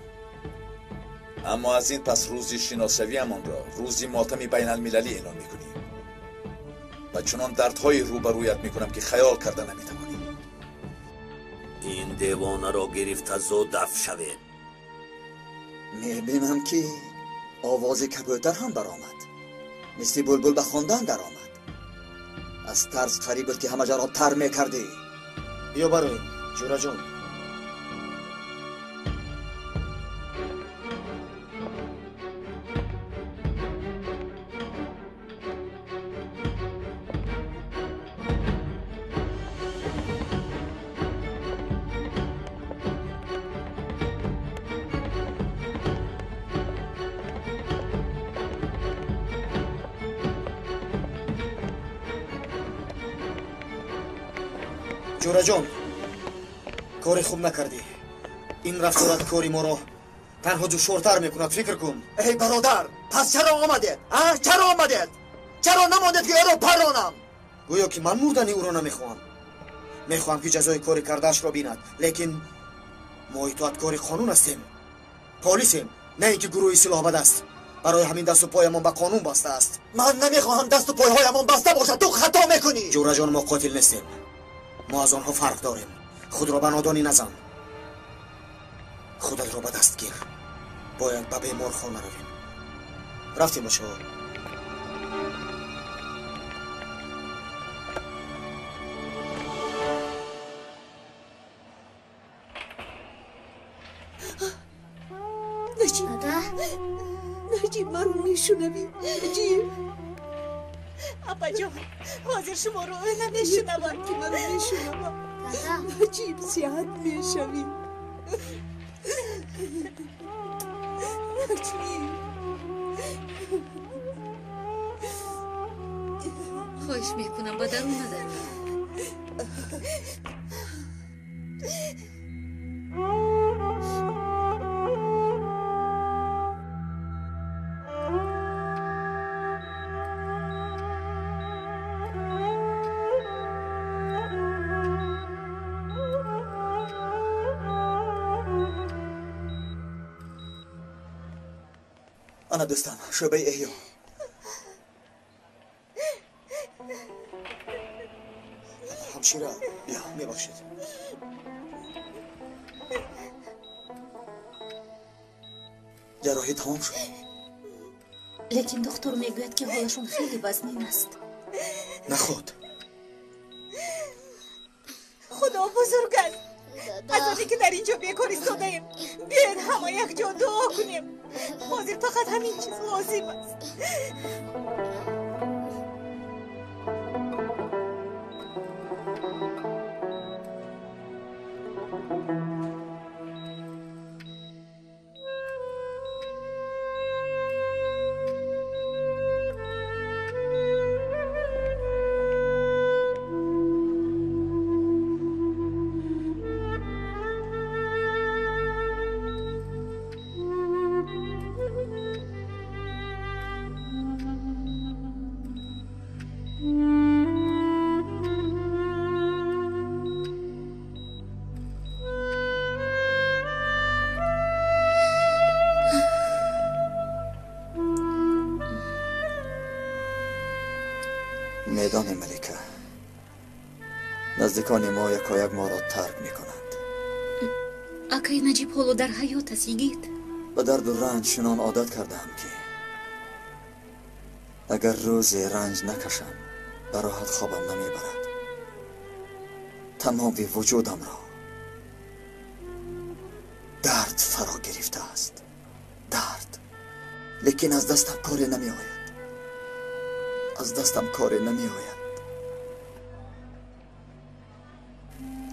аммо аз ин пас рӯзи шиносшавиамонро рӯзи мотами байналмилалӣ эълон мекунем ва чунон дардҳое рӯбарӯят мекунам, ки хаёл карда наметавонӣ. Ин девонаро гирифта зуд дафт шавед. Мебинам, ки овози кабӯтар ҳам баромад. Мисли булбул ба хондан даромад. Аз тарс қариб буд, ки ҳама ҷаро тар мекардӣ. Биё бароем, Ҷураҷон. Ҷураҷон, кори хуб накардӣ. Ин рафторат кори моро танҳо душвортар мекунад. Фикр кун. Эй бародар, пас чаро омадед? А? Чаро омадед? Чаро намондед, ки ӯро парронам? Гӯё ки ман мурдани ӯро намехоҳам. Мехоҳам, ки ҷазои кори кардаашро бинад, лекин мо итоаткори қонун ҳастем, полисем, на ин ки гурӯҳи силоҳ ба даст. Барои ҳамин дасту поямон ба қонун баста аст. Ман намехоҳам дасту пойҳоямон баста бошад. Ту хато мекунӣ. Ҷураҷон, мо қотил нестем. Мо аз онҳо фарқ дорем. Худро ба нодонӣ назан. Худатро ба даст гир. Бояд ба беморхона равем. Рафтем, бачаҳо. Наҷиб, Наҷиб, маро мешунавӣ? Наҷиб, Апаҷон, ҳозир шуморо ӯ намешунавад. Ки маро мешунавад. Наҷиб, сиҳат мешавӣ. Наҷиб, Хоҳиш мекунам, ба дарун надароед. Ана дӯстам, шӯъбаи эҳё. Ҳамшира, мебахшед. Ҷарроҳӣ тамом шуд. Лекин духтур мегӯяд, ки ҳолашон хеле вазнин аст. Наход. Худо бузург аст. Аз оне ки дар ин ҷо бекор истодаем, биёед ҳама якҷо дуо кунем. Ҳозир фақат ҳамин чиз лозим аст. Медонӣ Малика, наздикони мо якояк моро тарк мекунанд. Акаи Наҷиб ҳоло дар ҳаёт аст, йигит. Ба дарду ранҷ чунон одат кардаам, ки агар рӯзе ранҷ накашам, ба роҳат хобам намебарад. Тамоми вуҷудамро дард фаро гирифтааст. Дард. Лекин аз дастам коре намеояд. Аз дастам коре намеояд.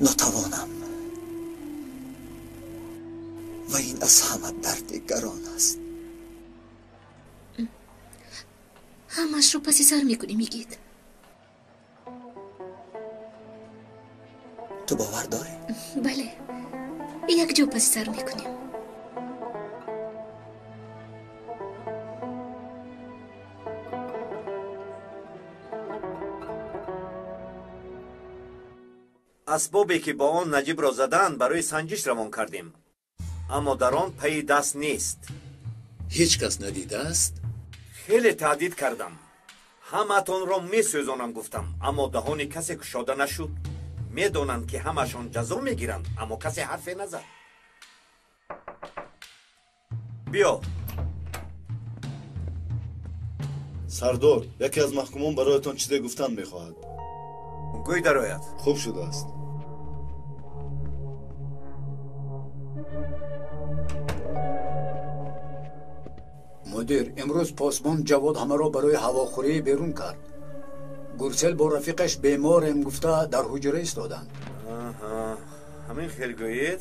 Нотавонам. Ва ин аз ҳама дарди гарон аст. Ҳамашро паси сар мекунем, йигит. Ту бовар дорӣ? Бале, якҷо паси сар мекунем. Асбобе ки бо он Наҷибро заданд, барои санҷиш равон кардем, аммо дар он пайи даст нест. Ҳеҷ кас надидааст? Хеле таҳдид кардам, ҳамаатонро месӯзонам гуфтам, аммо даҳони касе кушода нашуд. Медонанд, ки ҳамашон ҷазо мегиранд, аммо касе ҳарфе назад. Биё. Сардор, яке аз маҳкумон бароятон чизе гуфтан мехоҳад. Гӯй дарояд. Хуб шудааст. Мудир, имрӯз посбон Ҷавод ҳамаро барои ҳавохӯрӣ берун кард. Гурсел бо рафиқаш беморем гуфта дар ҳуҷра истоданд. Ҳамин хел гӯед.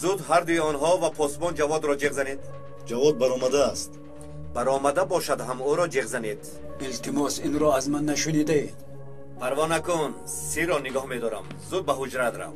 Зуд ҳардуи онҳо ва посбон Ҷаводро ҷеғ занед. Ҷавод баромадааст. Баромада бошад ҳам ӯро ҷеғ занед. Илтимос, инро аз ман нашунидаед. Парво накун, сирро нигоҳ медорам. Зуд ба ҳуҷрат рав.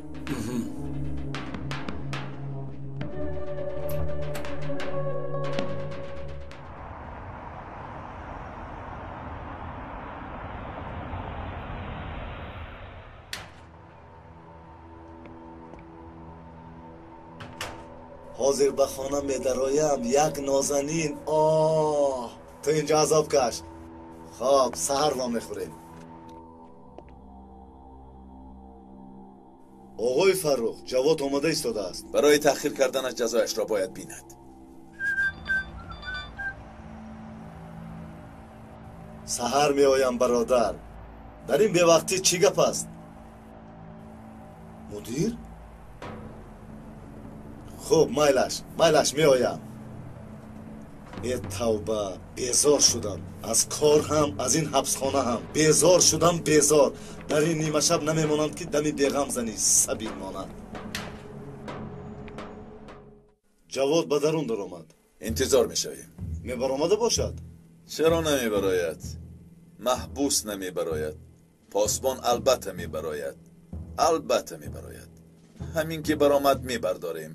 Ҳозир ба хона медароям, як нозанин. Оҳ, ту инҷо азоб каш. Хоб, саҳар вомехӯрем. Оғои Фаррух, Ҷавод омода истодааст. Барои таъхир карданаш ҷазояшро бояд бинад. Саҳар меоям, бародар. Дар ин бевақтӣ чӣ гап аст? Мудир? Хуб, майлаш, майлаш, меоям. Э тавба, безор шудам. Аз кор ҳам, аз ин ҳабсхона ҳам. Безор шудам, безор. Дар ин нимашаб намемонанд, ки дами беғам зани сабил монанд. Ҷавод ба дарун даромад. Интизор мешавем. Мебаромада бошад? Чаро намебарояд? Маҳбус намебарояд. Посбон албатта мебарояд. Албатта мебарояд. Ҳамин ки баромад мебардорем.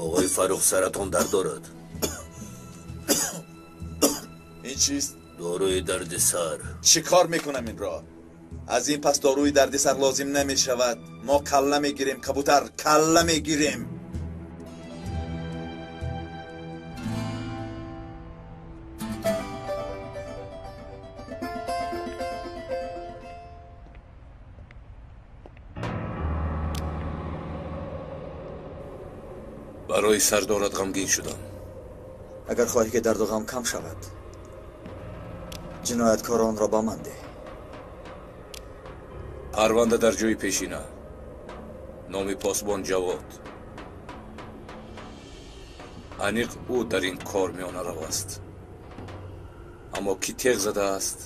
Оғои Фаррух, саратон дард дорад. Ин чист? Доруи дарди сар. Чӣ кор мекунам инро? Аз ин пас доруи дарди сар лозим намешавад. Мо калла мегирем, кабутар, калла мегирем. Барои сардорат ғамгин шудам. Агар хоҳӣ, ки дарду ғам кам шавад, ҷинояткоронро ба ман деҳ. Парванда дар ҷои пешина. Номи посбон Ҷавод. Аниқ ӯ дар ин кор миёнарав аст. Аммо кӣ теғ задааст,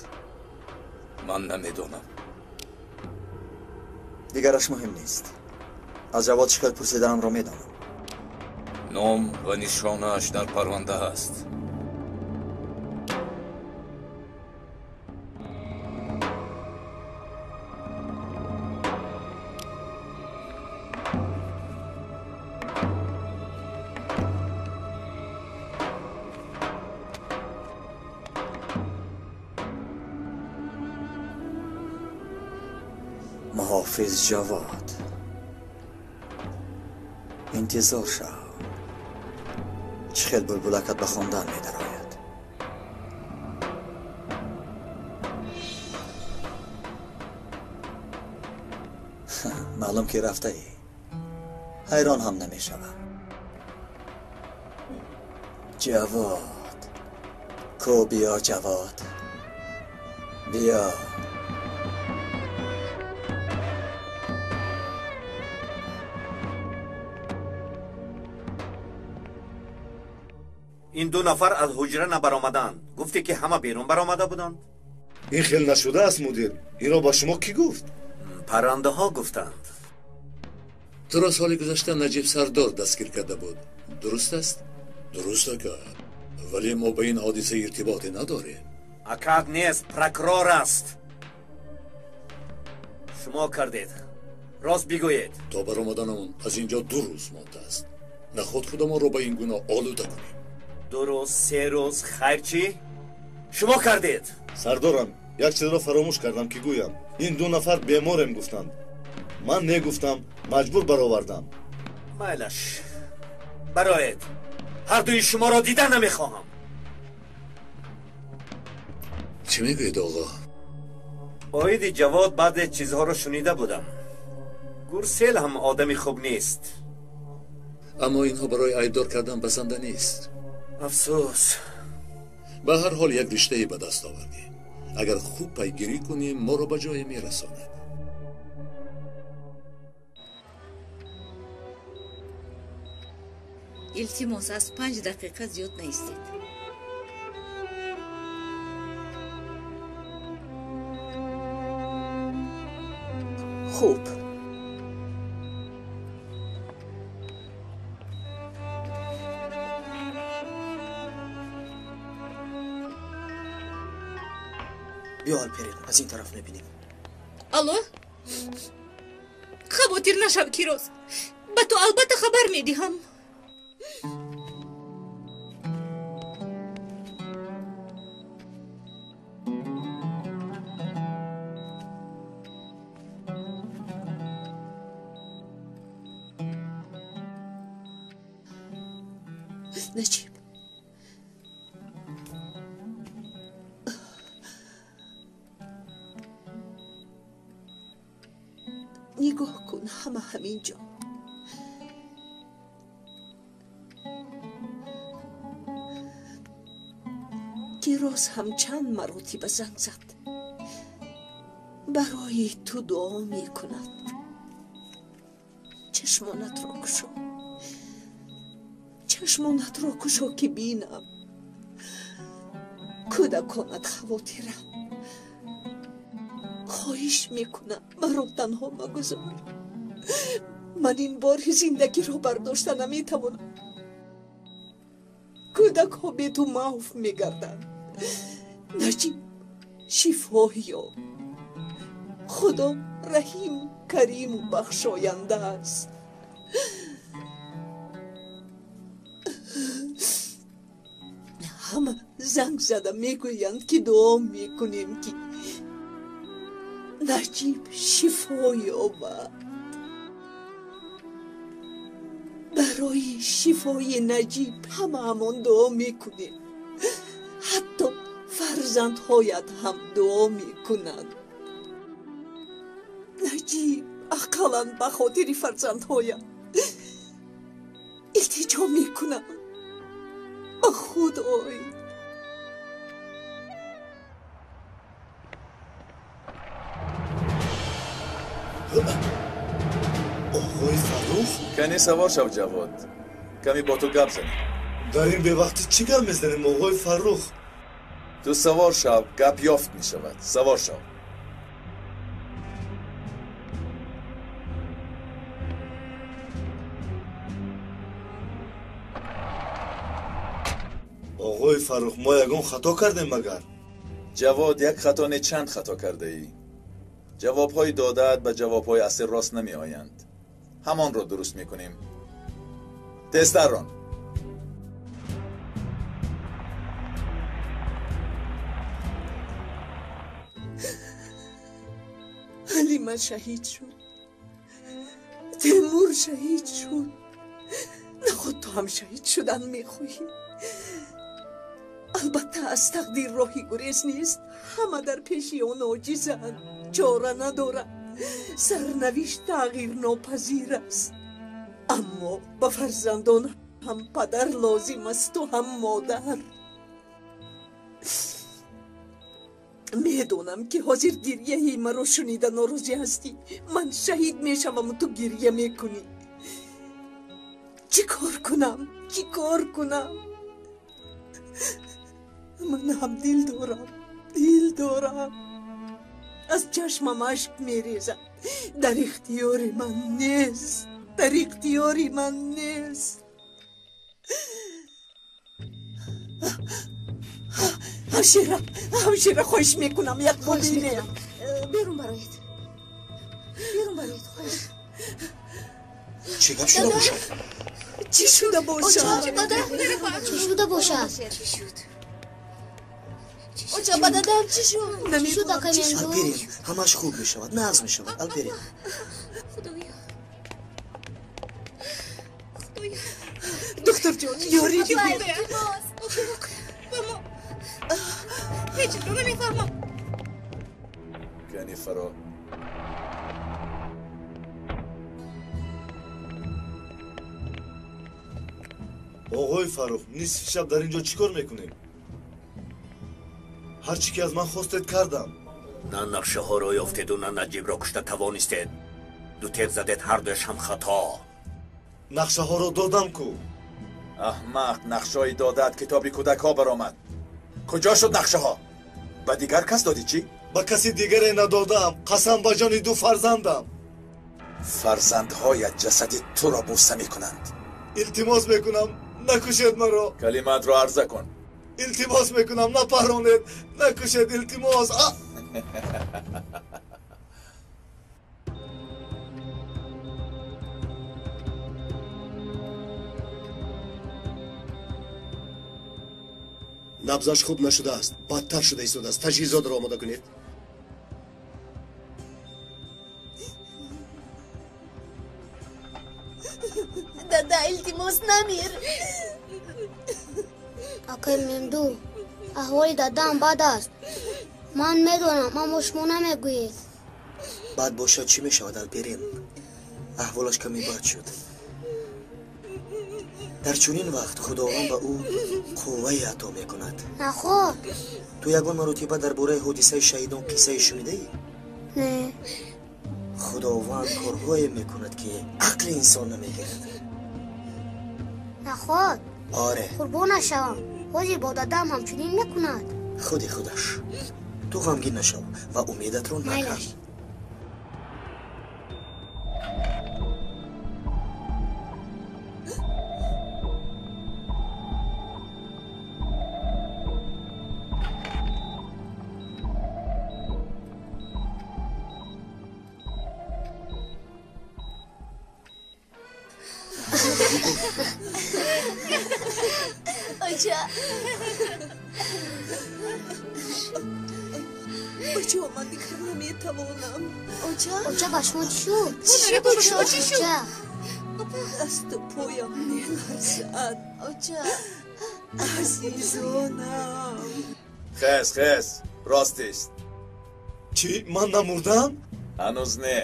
ман намедонам. Дигараш муҳим нест. Аз Ҷавод чӣ хел пурсиданамро медонам. Ном ва нишонааш дар парванда ҳаст. Муҳофиз Ҷавод, интизор шав. Чӣ хел булбулакат ба хондан медарояд. Маълум ки рафтаӣ. Ҳайрон ҳам намешавам. Ҷавод, ку биё Ҷавод, биё. Ин ду нафар аз ҳуҷра набаромаданд. Гуфте ки ҳама берун баромада буданд. Ин хел нашудааст, мудир. Инро ба шумо кӣ гуфт? Паррандаҳо гуфтанд. Туро соли гузашта Наҷиб Сардор дастгир карда буд. Дуруст аст? Дуруст, ака. Вале мо ба ин ҳодиса иртиботе надорем. Акат нест, прокурор аст. Шумо кардед. Рост бигӯед. То баромаданамон аз инҷо 2 рӯз мондааст. Наход худамонро ба ин гуна олуда кунем. 2 рӯз, 3 рӯз, хайр чӣ? Шумо кардед. Сардорам, як чизро фаромӯш кардам ки гӯям. Ин 2 нафар беморем гуфтанд. Ман негуфтам, маҷбур баровардам. Майлаш, бароед. Ҳар дуи шуморо дида намехоҳам. Чӣ мегӯед, оғо? Оиди Ҷавод баъзе чизҳоро шунида будам. Гурсел ҳам одами хуб нест. Аммо инҳо барои айбдор кардан басанда нест. Афсӯс. Ба ҳар ҳол як риштае ба даст овардем. Агар хуб пайгирӣ кунем, моро ба ҷое мерасонад. Илтимос, аз 5 дақиқа зиёд наистед. Хуб. Биё, Алперин, аз ин тараф мебинем. Алло? Хавотир нашав, Кироз. Ба ту албатта хабар медиҳам. Наҷиб, нигоҳ кун, ҳама ҳамин ҷо. Кироз ҳам чанд маротиба занг зад. Барои ту дуо мекунад. Чашмонатро кушо. Чашмонатро кушо ки бинам. Кӯдаконат хавотирам. Хоҳиш мекунам, маро танҳо магузор. Ман ин бори зиндагиро бардошта наметавонам. Кӯдакҳо бе ту маҳв мегарданд. Наҷиб, шифо ёб. Худо раҳиму кариму бахшоянда аст. Ҳама занг зада мегӯянд ки дуо мекунем ки Наҷиб шифо ёбад. Барои шифои Наҷиб ҳамаамон дуо мекунем. Ҳатто фарзандҳоят ҳам дуо мекунанд. Наҷиб, ақаллан ба хотири фарзандҳоям илтиҷо мекунам. Ба худ ой. Оғои Фаррух? Кани савор шав, Ҷавод. Ками бо ту гап занем. Дар ин бевақтӣ чӣ гап мезанем, оғои Фаррух? Ту савор шав, гап ёфт мешавад. Савор шав. Оғои Фаррух, мо ягон хато кардем магар? Ҷавод, як хато не, чанд хато кардаӣ. Ҷавобҳои додаат ба ҷавобҳои аслӣ рост намеоянд. Ҳамонро дуруст мекунем. Тезтар рон. Ҳалима шаҳид шуд. Темур шаҳид шуд. Наход ту ҳам шаҳид шудан мехоҳӣ. Албатта аз тақдир роҳи гурез нест. Ҳама дар пеши он оҷизанд. Чора надорад. Сарнавишт тағйирнопазир аст, аммо ба фарзандон ҳам падар лозим асту ҳам модар. Медонам, ки ҳозир гирьяи маро шунида норозӣ ҳастӣ. Ман шаҳид мешаваму ту гирья мекунӣ. Чӣ кор кунам? Чӣ кор кунам? Ман ҳам дил дорам, дил дорам. Аз чашмам ашк мерезад. Дар ихтиёри ман нест, дар ихтиёри ман нест. Ҳамшира, ҳамшира, хоҳиш мекунам, як бубинем. Берун бароед, берун бароед, хоҳиш. Чӣ гап шуда бошад? Чӣ шуда бошад? Чӣ шуда бошад? Чӣ шуд? Оча, ба дадам чӣ шуд? Чӣ шуд, акай Мемду? Алперин, ҳамааш хуб мешавад, нағз мешавад, Алперин. Худоё, худоё. Духтурҷон, ёрӣ диҳед. Ҳеҷ чизро намефаҳмам. Кани фаро. Оғои Фаррух, нисфи шаб дар ин ҷо чӣ кор мекунем? Ҳар чӣ ки аз ман хостед, кардам. На нақшаҳоро ёфтеду, на Наҷибро кушта тавонистед. Ду теғ задед, ҳардуяш ҳам хато. Нақшаҳоро додам ку. Аҳмақ, нақшҳои додаат китоби кӯдакҳо баромад. Куҷо шуд нақшаҳо? Ба дигар кас додӣ чӣ? Ба каси дигаре надодам. Қасам ба ҷони ду фарзандам. Фарзандҳоят ҷасади туро бӯса мекунанд. Илтимос мекунам, накушед маро. Калимаатро арза кун. Илтимос мекунам, напаронед, накушед, илтимос. Набзаш хуб нашудааст, бадтар шуда истодааст. Таҷҳизотро омода кунед. Дада, илтимос, намир. Акай Мемду, аҳволи дадам бад аст. Ман медонам, аммо шумо намегӯед. Бад бошад, чӣ мешавад, Алперин? Аҳволаш каме бад шуд. Дар чунин вақт Худованд ба ӯ қуввае ато мекунад. Наход. Ту ягон маротиба дар бораи ҳодисаи шаҳидон қиссае шунидаӣ? Не. Худованд корҳое мекунад, ки ақли инсон намегирад. Наход. Оре. Қурбонаш шавам, ҳозир бо дадам ҳамчунин мекунад. Худи худаш. Ту ғамгин нашав ва умедатро накан. Майлаш. Оча. Бачаҳо, ман дигар наметавонам. Оча? Оча, ба шумо чӣ шуд? Чӣ шуд? Оча? Оча? Дасту поям меларзад. Оча. Азизонам. Хез, хез, рост ист. Чӣ, ман намурдам? Ҳанӯз не.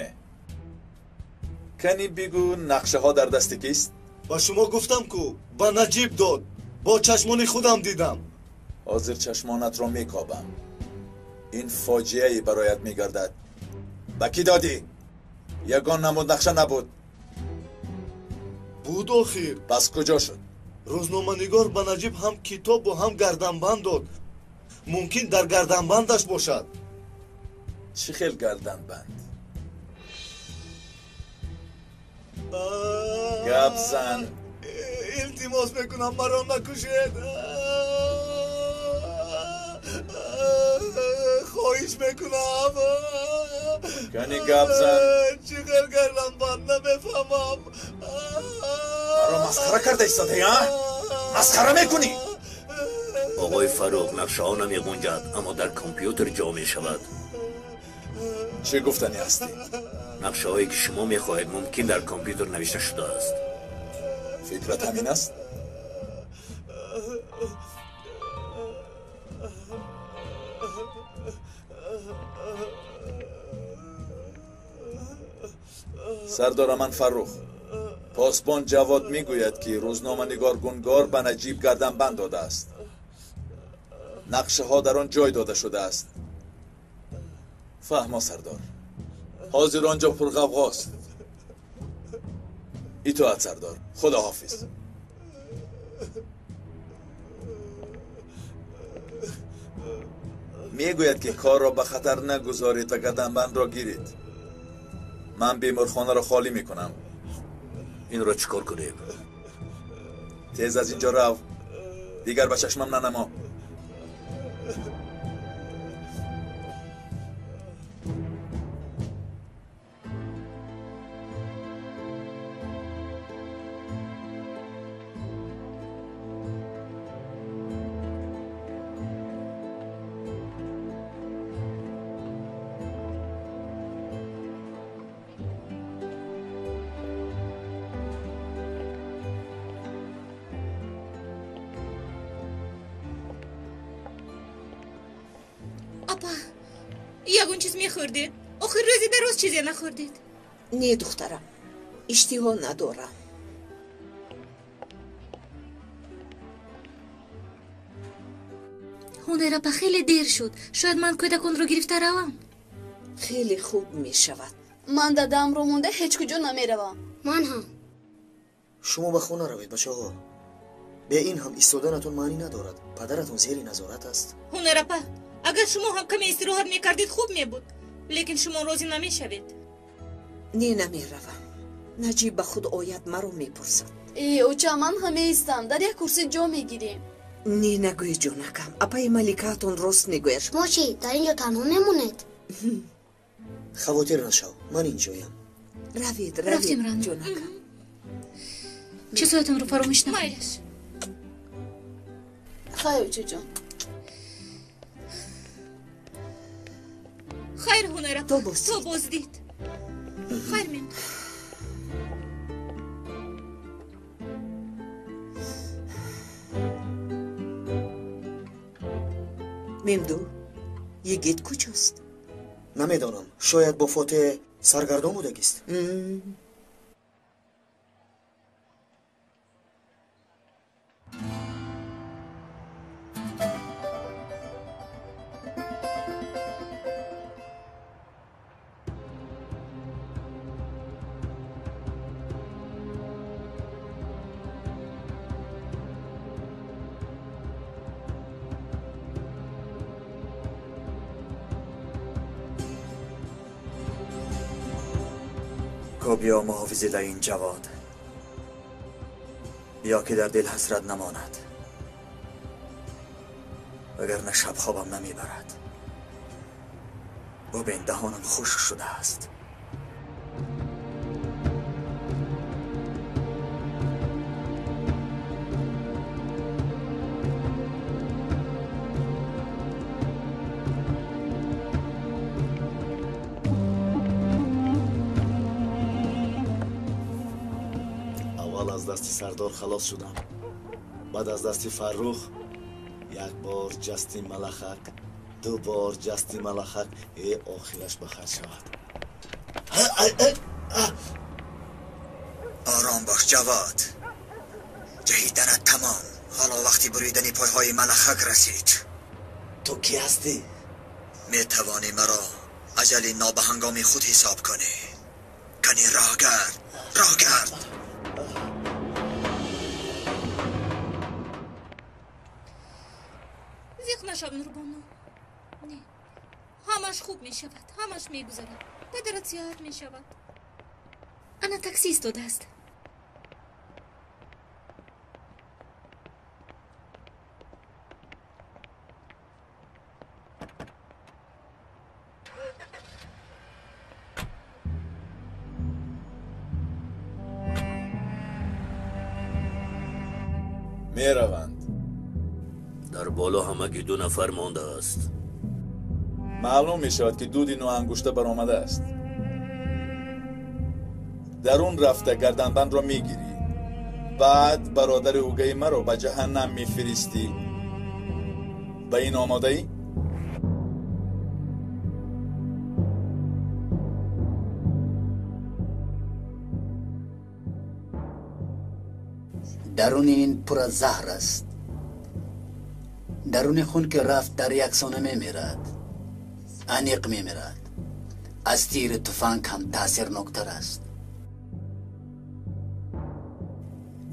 Кани бигӯ, нақшаҳо дар дасти кист? Ба шумо гуфтам ку, ба Наҷиб дод. Бо чашмони худам дидам. Ҳозир чашмонатро мекобам. Ин фоҷиае бароят мегардад. Ба кӣ додӣ? Ягон намуд нақша набуд. Буд охир. Пас куҷо шуд? Рӯзноманигор ба Наҷиб ҳам китобу ҳам гарданбанд дод. Мумкин дар гарданбандаш бошад. Чӣ хел гарданбанд? Гап зан. Илтимос мекунам, маро накушед. Хоҳиш мекунам. Кани гап зан. Чӣ хел гарданбанд, намефаҳмам. Маро масхара карда истодаӣ, а? Масхара мекунӣ? Оғои Фаррух, нақшаҳо намеғунҷад, аммо дар компютер ҷо мешавад. Чӣ гуфтанӣ ҳастӣ? Нақшаҳое ки шумо мехоҳед, мумкин дар компютер навишта шудааст. Фикрат ҳамин аст? Сардора, ман Фаррух. Посбон Ҷавод мегӯяд, ки рӯзноманигор Гунгор ба Наҷиб гарданбанд додааст. Нақшаҳо дар он ҷой дода шудааст. Фаҳмо, сардор. Ҳозир он ҷо пурғавғост. Итоат, сардор. Худоҳофиз. Мегӯяд, ки корро ба хатар нагузоред ва гарданбандро гиред. Ман беморхонаро холӣ мекунам. Инро чӣ кор кунем? Тез аз инҷо рав. Дигар ба чашмам нанамо. Апа, ягон чиз мехӯрдед? Охир рӯзи дароз чизе нахӯрдед. Не, духтарам, иштиҳо надорам. Ҳунайрапа, хеле дер шуд. Шояд ман кӯдаконро гирифта равам. Хеле хуб мешавад. Ман дадаамро монда ҳеҷ куҷо намеравам. Ман ҳам. Шумо ба хона равед, бачаҳо. Бе ин ҳам истоданатон маънӣ надорад. Падаратон зери назорат аст. Ҳунайрапа, агар шумо ҳам каме истироҳат мекардед, хуб мебуд. Лекин шумо розӣ намешавед. Не, намеравам. Наҷиб ба худ ояд, маро мепурсад. Э, оча, ман ҳам меистам. Дар як курсӣ ҷо мегирем. Не, нагӯед, ҷонакам. Апаи маликаатон рост мегӯяд. Шумо чӣ, дар ин ҷо танҳо мемонед? Хавотир нашав, ман инҷоям. Равед, равед, ҷонакам. Чизҳоятонро фаромӯш накунед. Майлаш. Хайр, очаҷон. Хайр, Ҳунайрапа. То боздид. Хайр, мен. Мемду, йигит куҷост? Намедонам. Шояд бо Фотеҳ саргардон будагист. بیا محافظ این جواد، بیا که در دل حسرت نماند، وگرنه شب خوابم نمیبرد. ببین دهانم خشک شده است. Аз дасти сардор халос шудам. Баъд аз дасти Фаррух як бор ҷасти малахак, ду бор ҷасти малахак, э охираш ба хайр шавад. Ором бош, Ҷавод. Ҷаҳиданат тамом. Ҳоло вақти буридани пойҳои малахак расид. Ту кӣ ҳастӣ? Метавонӣ маро аҷали нобаҳангоми худ ҳисоб кунӣ. Кани роҳ гард, роҳ гард. Зиқ нашав, Нурбону. Не, ҳамаш хуб мешавад, ҳамаш мегузарад. Падарат сиҳат мешавад. Ана такси истодааст. Мераванд. Дар боло ҳамагӣ ду нафар мондааст. Маълум мешавад, ки дуди ноангушта баромадааст. Дарун рафта гарданбандро мегирӣ. Баъд бародари угаи маро ба ҷаҳаннам мефиристӣ. Ба ин омодаӣ? Даруни ин пур аз заҳр аст. Даруни хун ки рафт дар як сона мемирад, аниқ мемирад. Аз тири туфанг ҳам таъсирноктар аст.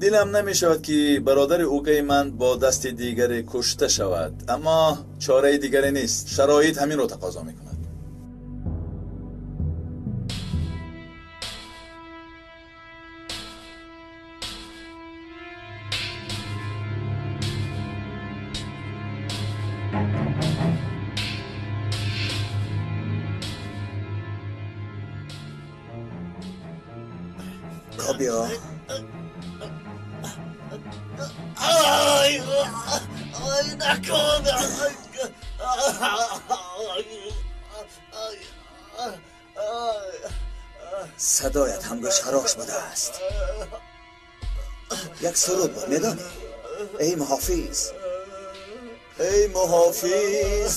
Дилам намешавад ки бародари укаи ман бо дасти дигаре кушта шавад, аммо чораи дигаре нест. Шароит ҳаминро тақозо мекунад. بیا. آی آی نکن. صدایت هم گوشخراش بوده است. یک سرود بود میدانی؟ ای محافظ، ای محافظ،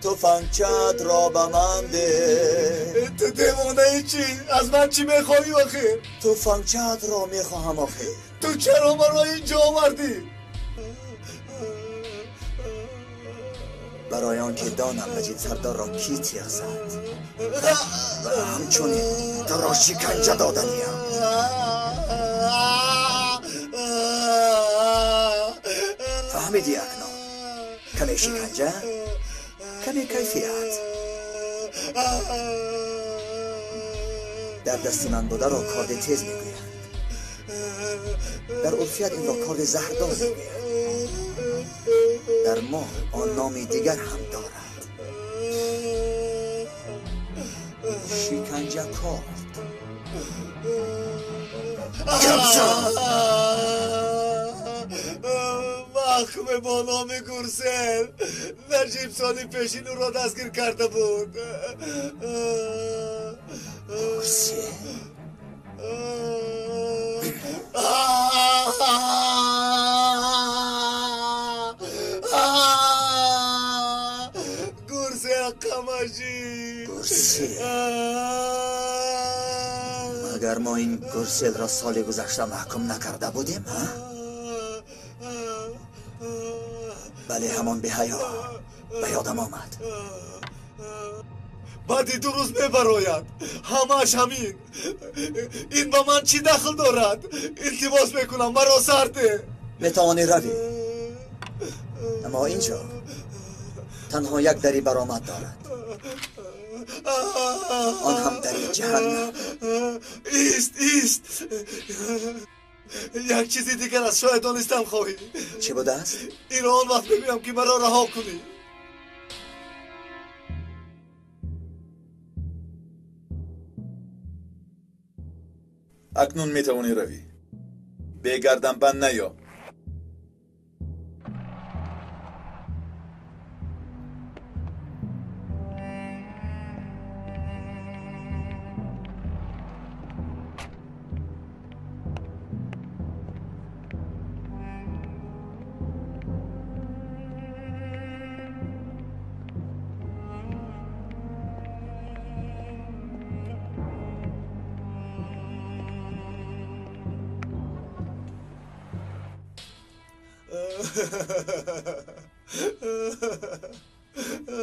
تفنگچت را به من ده. تو دیوانه ای چی؟ از من چی میخواهی آخه؟ تفنگچت را میخواهم آخه. تو چرا مرا اینجا آوردی؟ برای آنکه دانم نجیب سردار را کی تیغ زد و همچنین تو را شکنجه دادنیم. فهمیدی اکنون؟ کمی شکنجه، کمی کیفیت. در دست من بوده را کارد تیز میگویند، در عرفیت این را کارد زهردار میگویند. در ما آن نام دیگر هم دارد، شکنجه کارد. محکوم با نام گورسل نجیب سالی پیشین او را دستگیر کرده بود. گورسل؟ گورسل قماشی. گورسل؟ مگر ما این گورسل را سال گذشته محکوم نکرده بودیم؟ ها؟ بله، همان به حیا به یادم آمد. بعدی دو روز میبراید. همش همین. این با من چی دخل دارد؟ التماس میکنم مرا سرده. میتوانی روی، اما اینجا تنها یک دری برآمد دارد، آن هم دری جهنم. ایست ایست، یک چیزی دیگر از شاید دانستم خواهی. چه بوده است؟ این را آن وقت بگویم که مرا رها کنی. اکنون میتوانی روی. به گردن بند نیا.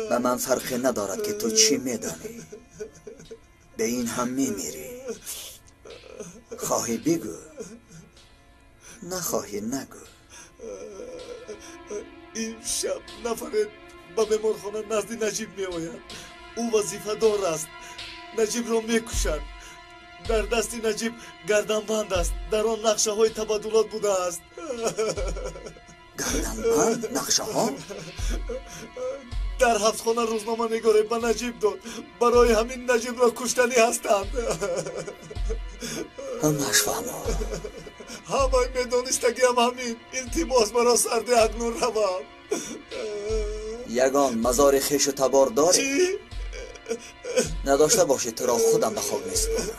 به من فرقی ندارد که تو چی میدانی، به این هم میمیری. خواهی بگو، نخواهی نگو. این شب نفر به بیمارخانه نزد نجیب می آید. او وظیفه دار است. نجیب را میکشد. در دست نجیب گردنبند است. در آن نقشه های تبادلات بوده است. گردنبند؟ نقشه ها؟ در حبسخانه روزنامه نگاری به نجیب داد. برای همین نجیب را کشتنی هستند. همش فهمم. همه میدانستگی هم همین. التماس مرا سرده اکنون روم. یگان مزار خویش و تبار داری؟ چی؟ نداشته باشی تو را خودم به خاک میسپارم.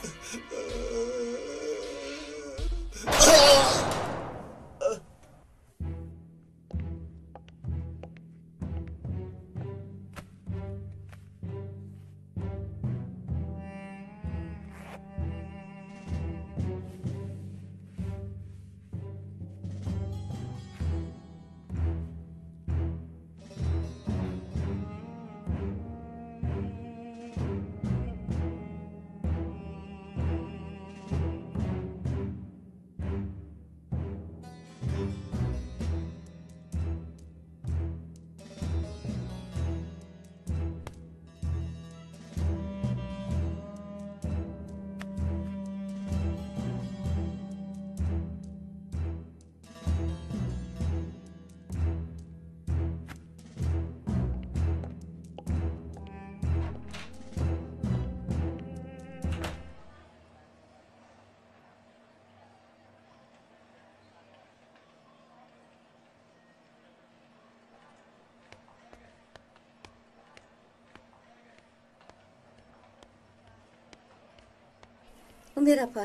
Умир апа,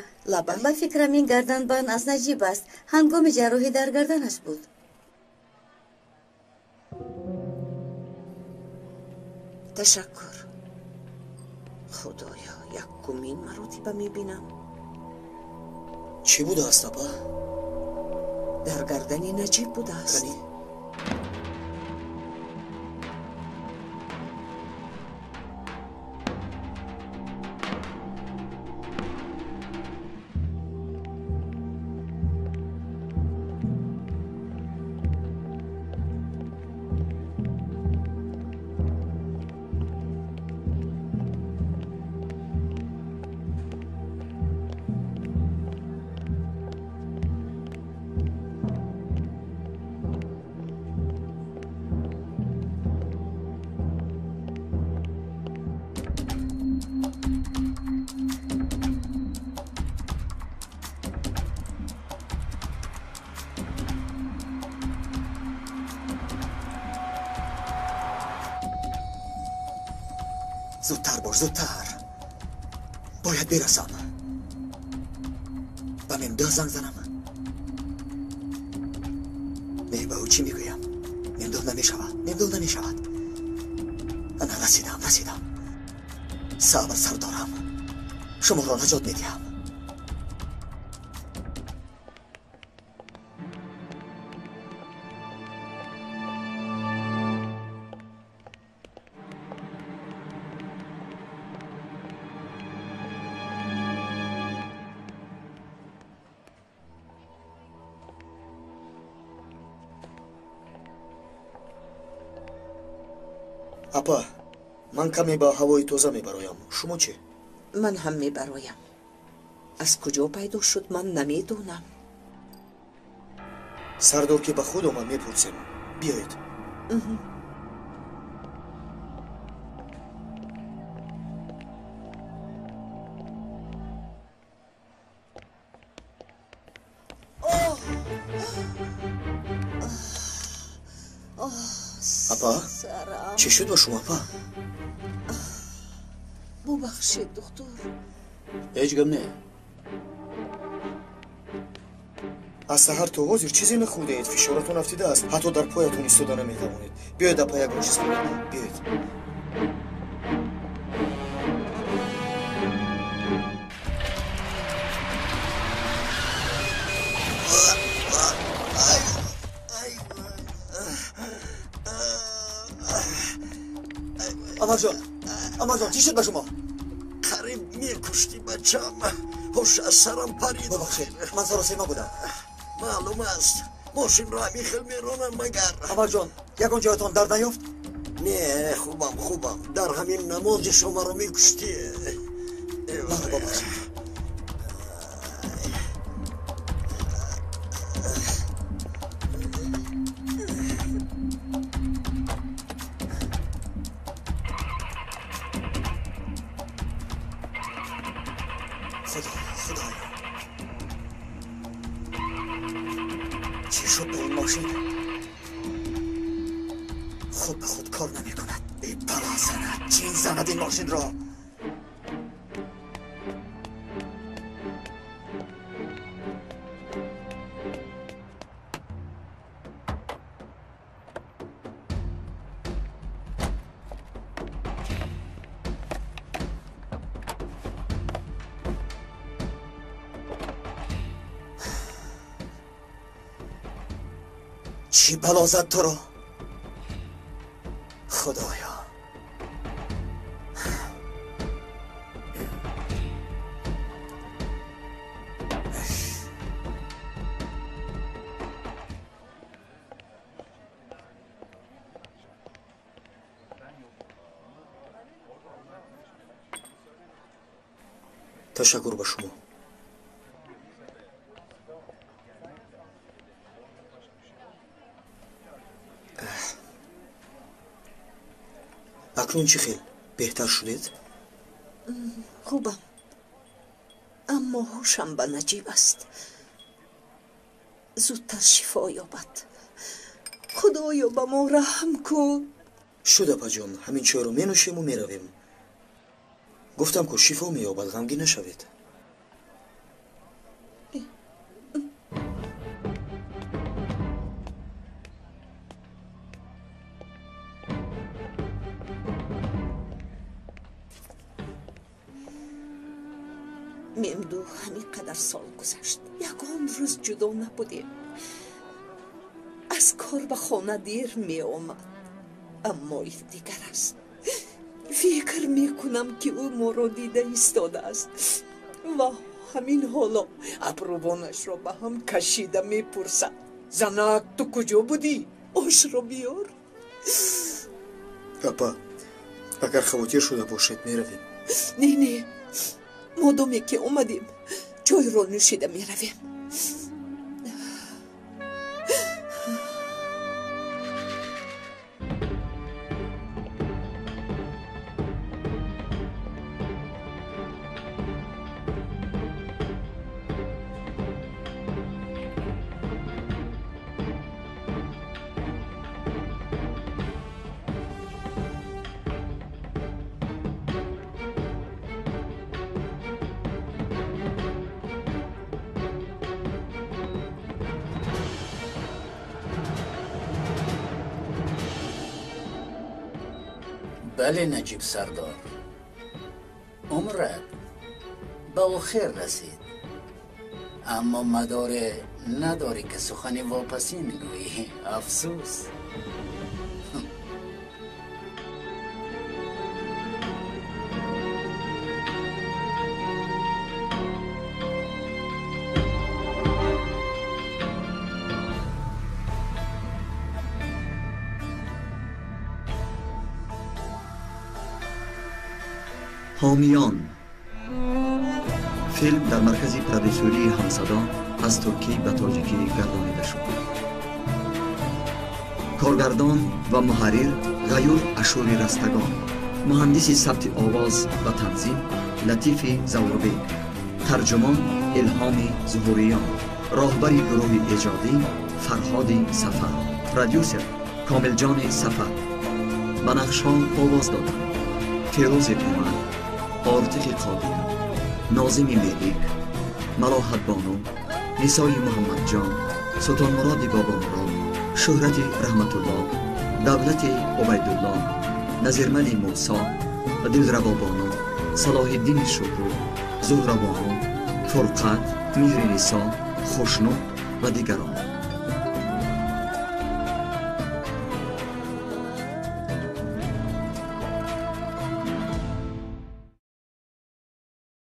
ба фикрам ин гарданбанд аз Наҷиб аст. Ҳангоми ҷарроҳӣ дар гарданаш буд. Ташаккур. Худоё, якумин маротиба мебинам. Чӣ будааст, апа? Дар гардани Наҷиб будааст. Зудтар бош, зудтар. Бояд бирасам. Ба Мемдоҳ занг занам. Не, ба ӯ чӣ мегӯям? Мемдоҳ намешавад, Мемдоҳ намешавад. Ана расидам, расидам. Сабр, сардорам. Шуморо наҷот медиҳам. Апа, ман каме ба ҳавои тоза мебароям. Шумо чӣ? Ман ҳам мебароям. Аз куҷо пайдо шуд, ман намедонам. Сардор ки ба худ омад, мепурсем. Биёед. Апа, чӣ шуд ба шумо, апа? Бубахшед, духтур. Ҳеҷ гап не. Аз саҳар то ҳозир чизе нахӯрдаед, фишоратон афтидааст, ҳатто дар поятон истода наметавонед. Биёед, апа, ягон чиз хӯред. Биёед. Амарҷон, Амарҷон, чӣ шуд ба шумо? Қариб мекуштӣ, бачам. Ҳуш аз сарам парид. Бубахшед, ман саросема будам. Маълум аст, мошинро ҳамин хел меронам магар. Амарҷон, ягон ҷоятон дард наёфт? Не, хубам, хубам. Дар ҳамин намози шуморо мекуштӣ. Маро бубахшед. Чӣ бало зад туро? Худоё. Ташаккур ба шумо. Акнун чӣ хел? Беҳтар шудед? Хубам, аммо ҳушам ба Наҷиб аст. Зудтар шифо ёбад. Худоё, ба мо раҳм кун. Шуд, апаҷон, ҳамин чойро менӯшему меравем. Гуфтам ку шифо меёбад, ғамгин нашавед. Мемду ҳамин қадар сол гузашт, ягон рӯз ҷудо набудем. Аз кор ба хона дер меомад, аммо ин дигар аст. Фикр мекунам, ки ӯ моро дида истодааст ва ҳамин ҳоло абрувонашро ба ҳам кашида мепурсад: занак, ту куҷо будӣ? Ошро биёр. Апа, агар хавотир шуда бошед, меравем. Не, не, модоме ки омадем, чойро нӯшида меравем. Бале, Наҷиб сардор, умрат ба охир расид, аммо мадоре надорӣ, ки сухани вопасин гӯӣ. Афсӯс. Ҳомиён. Филм дар маркази продюсерии Ҳамсадо аз туркӣ ба тоҷикӣ гардонида шуд. Коргардон ва муҳаррир Ғаюр Ашури Растагон, муҳандиси сабти овоз ва танзим Латифи Завурбек, тарҷумон Илҳоми Зуҳуриён, роҳбари гурӯҳи эҷодӣ Фарҳоди Сафар, продюсер Комилҷони Сафар. Ба нақшҳо овоз доданд: Фирӯзи Умар, Ортиқи Қодир, Нозими Мелик, Малоҳатбону, Нисои Муҳаммадҷон, Султонмуроди Бобомурод, Шӯҳрати Раҳматулло, Давлати Убайдулло, Назирмали Мусо, Дилравобону, Салоҳиддини Шукур, Зуҳрабону, Фурқат, Меҳринисо, Хушнуд ва дигарон.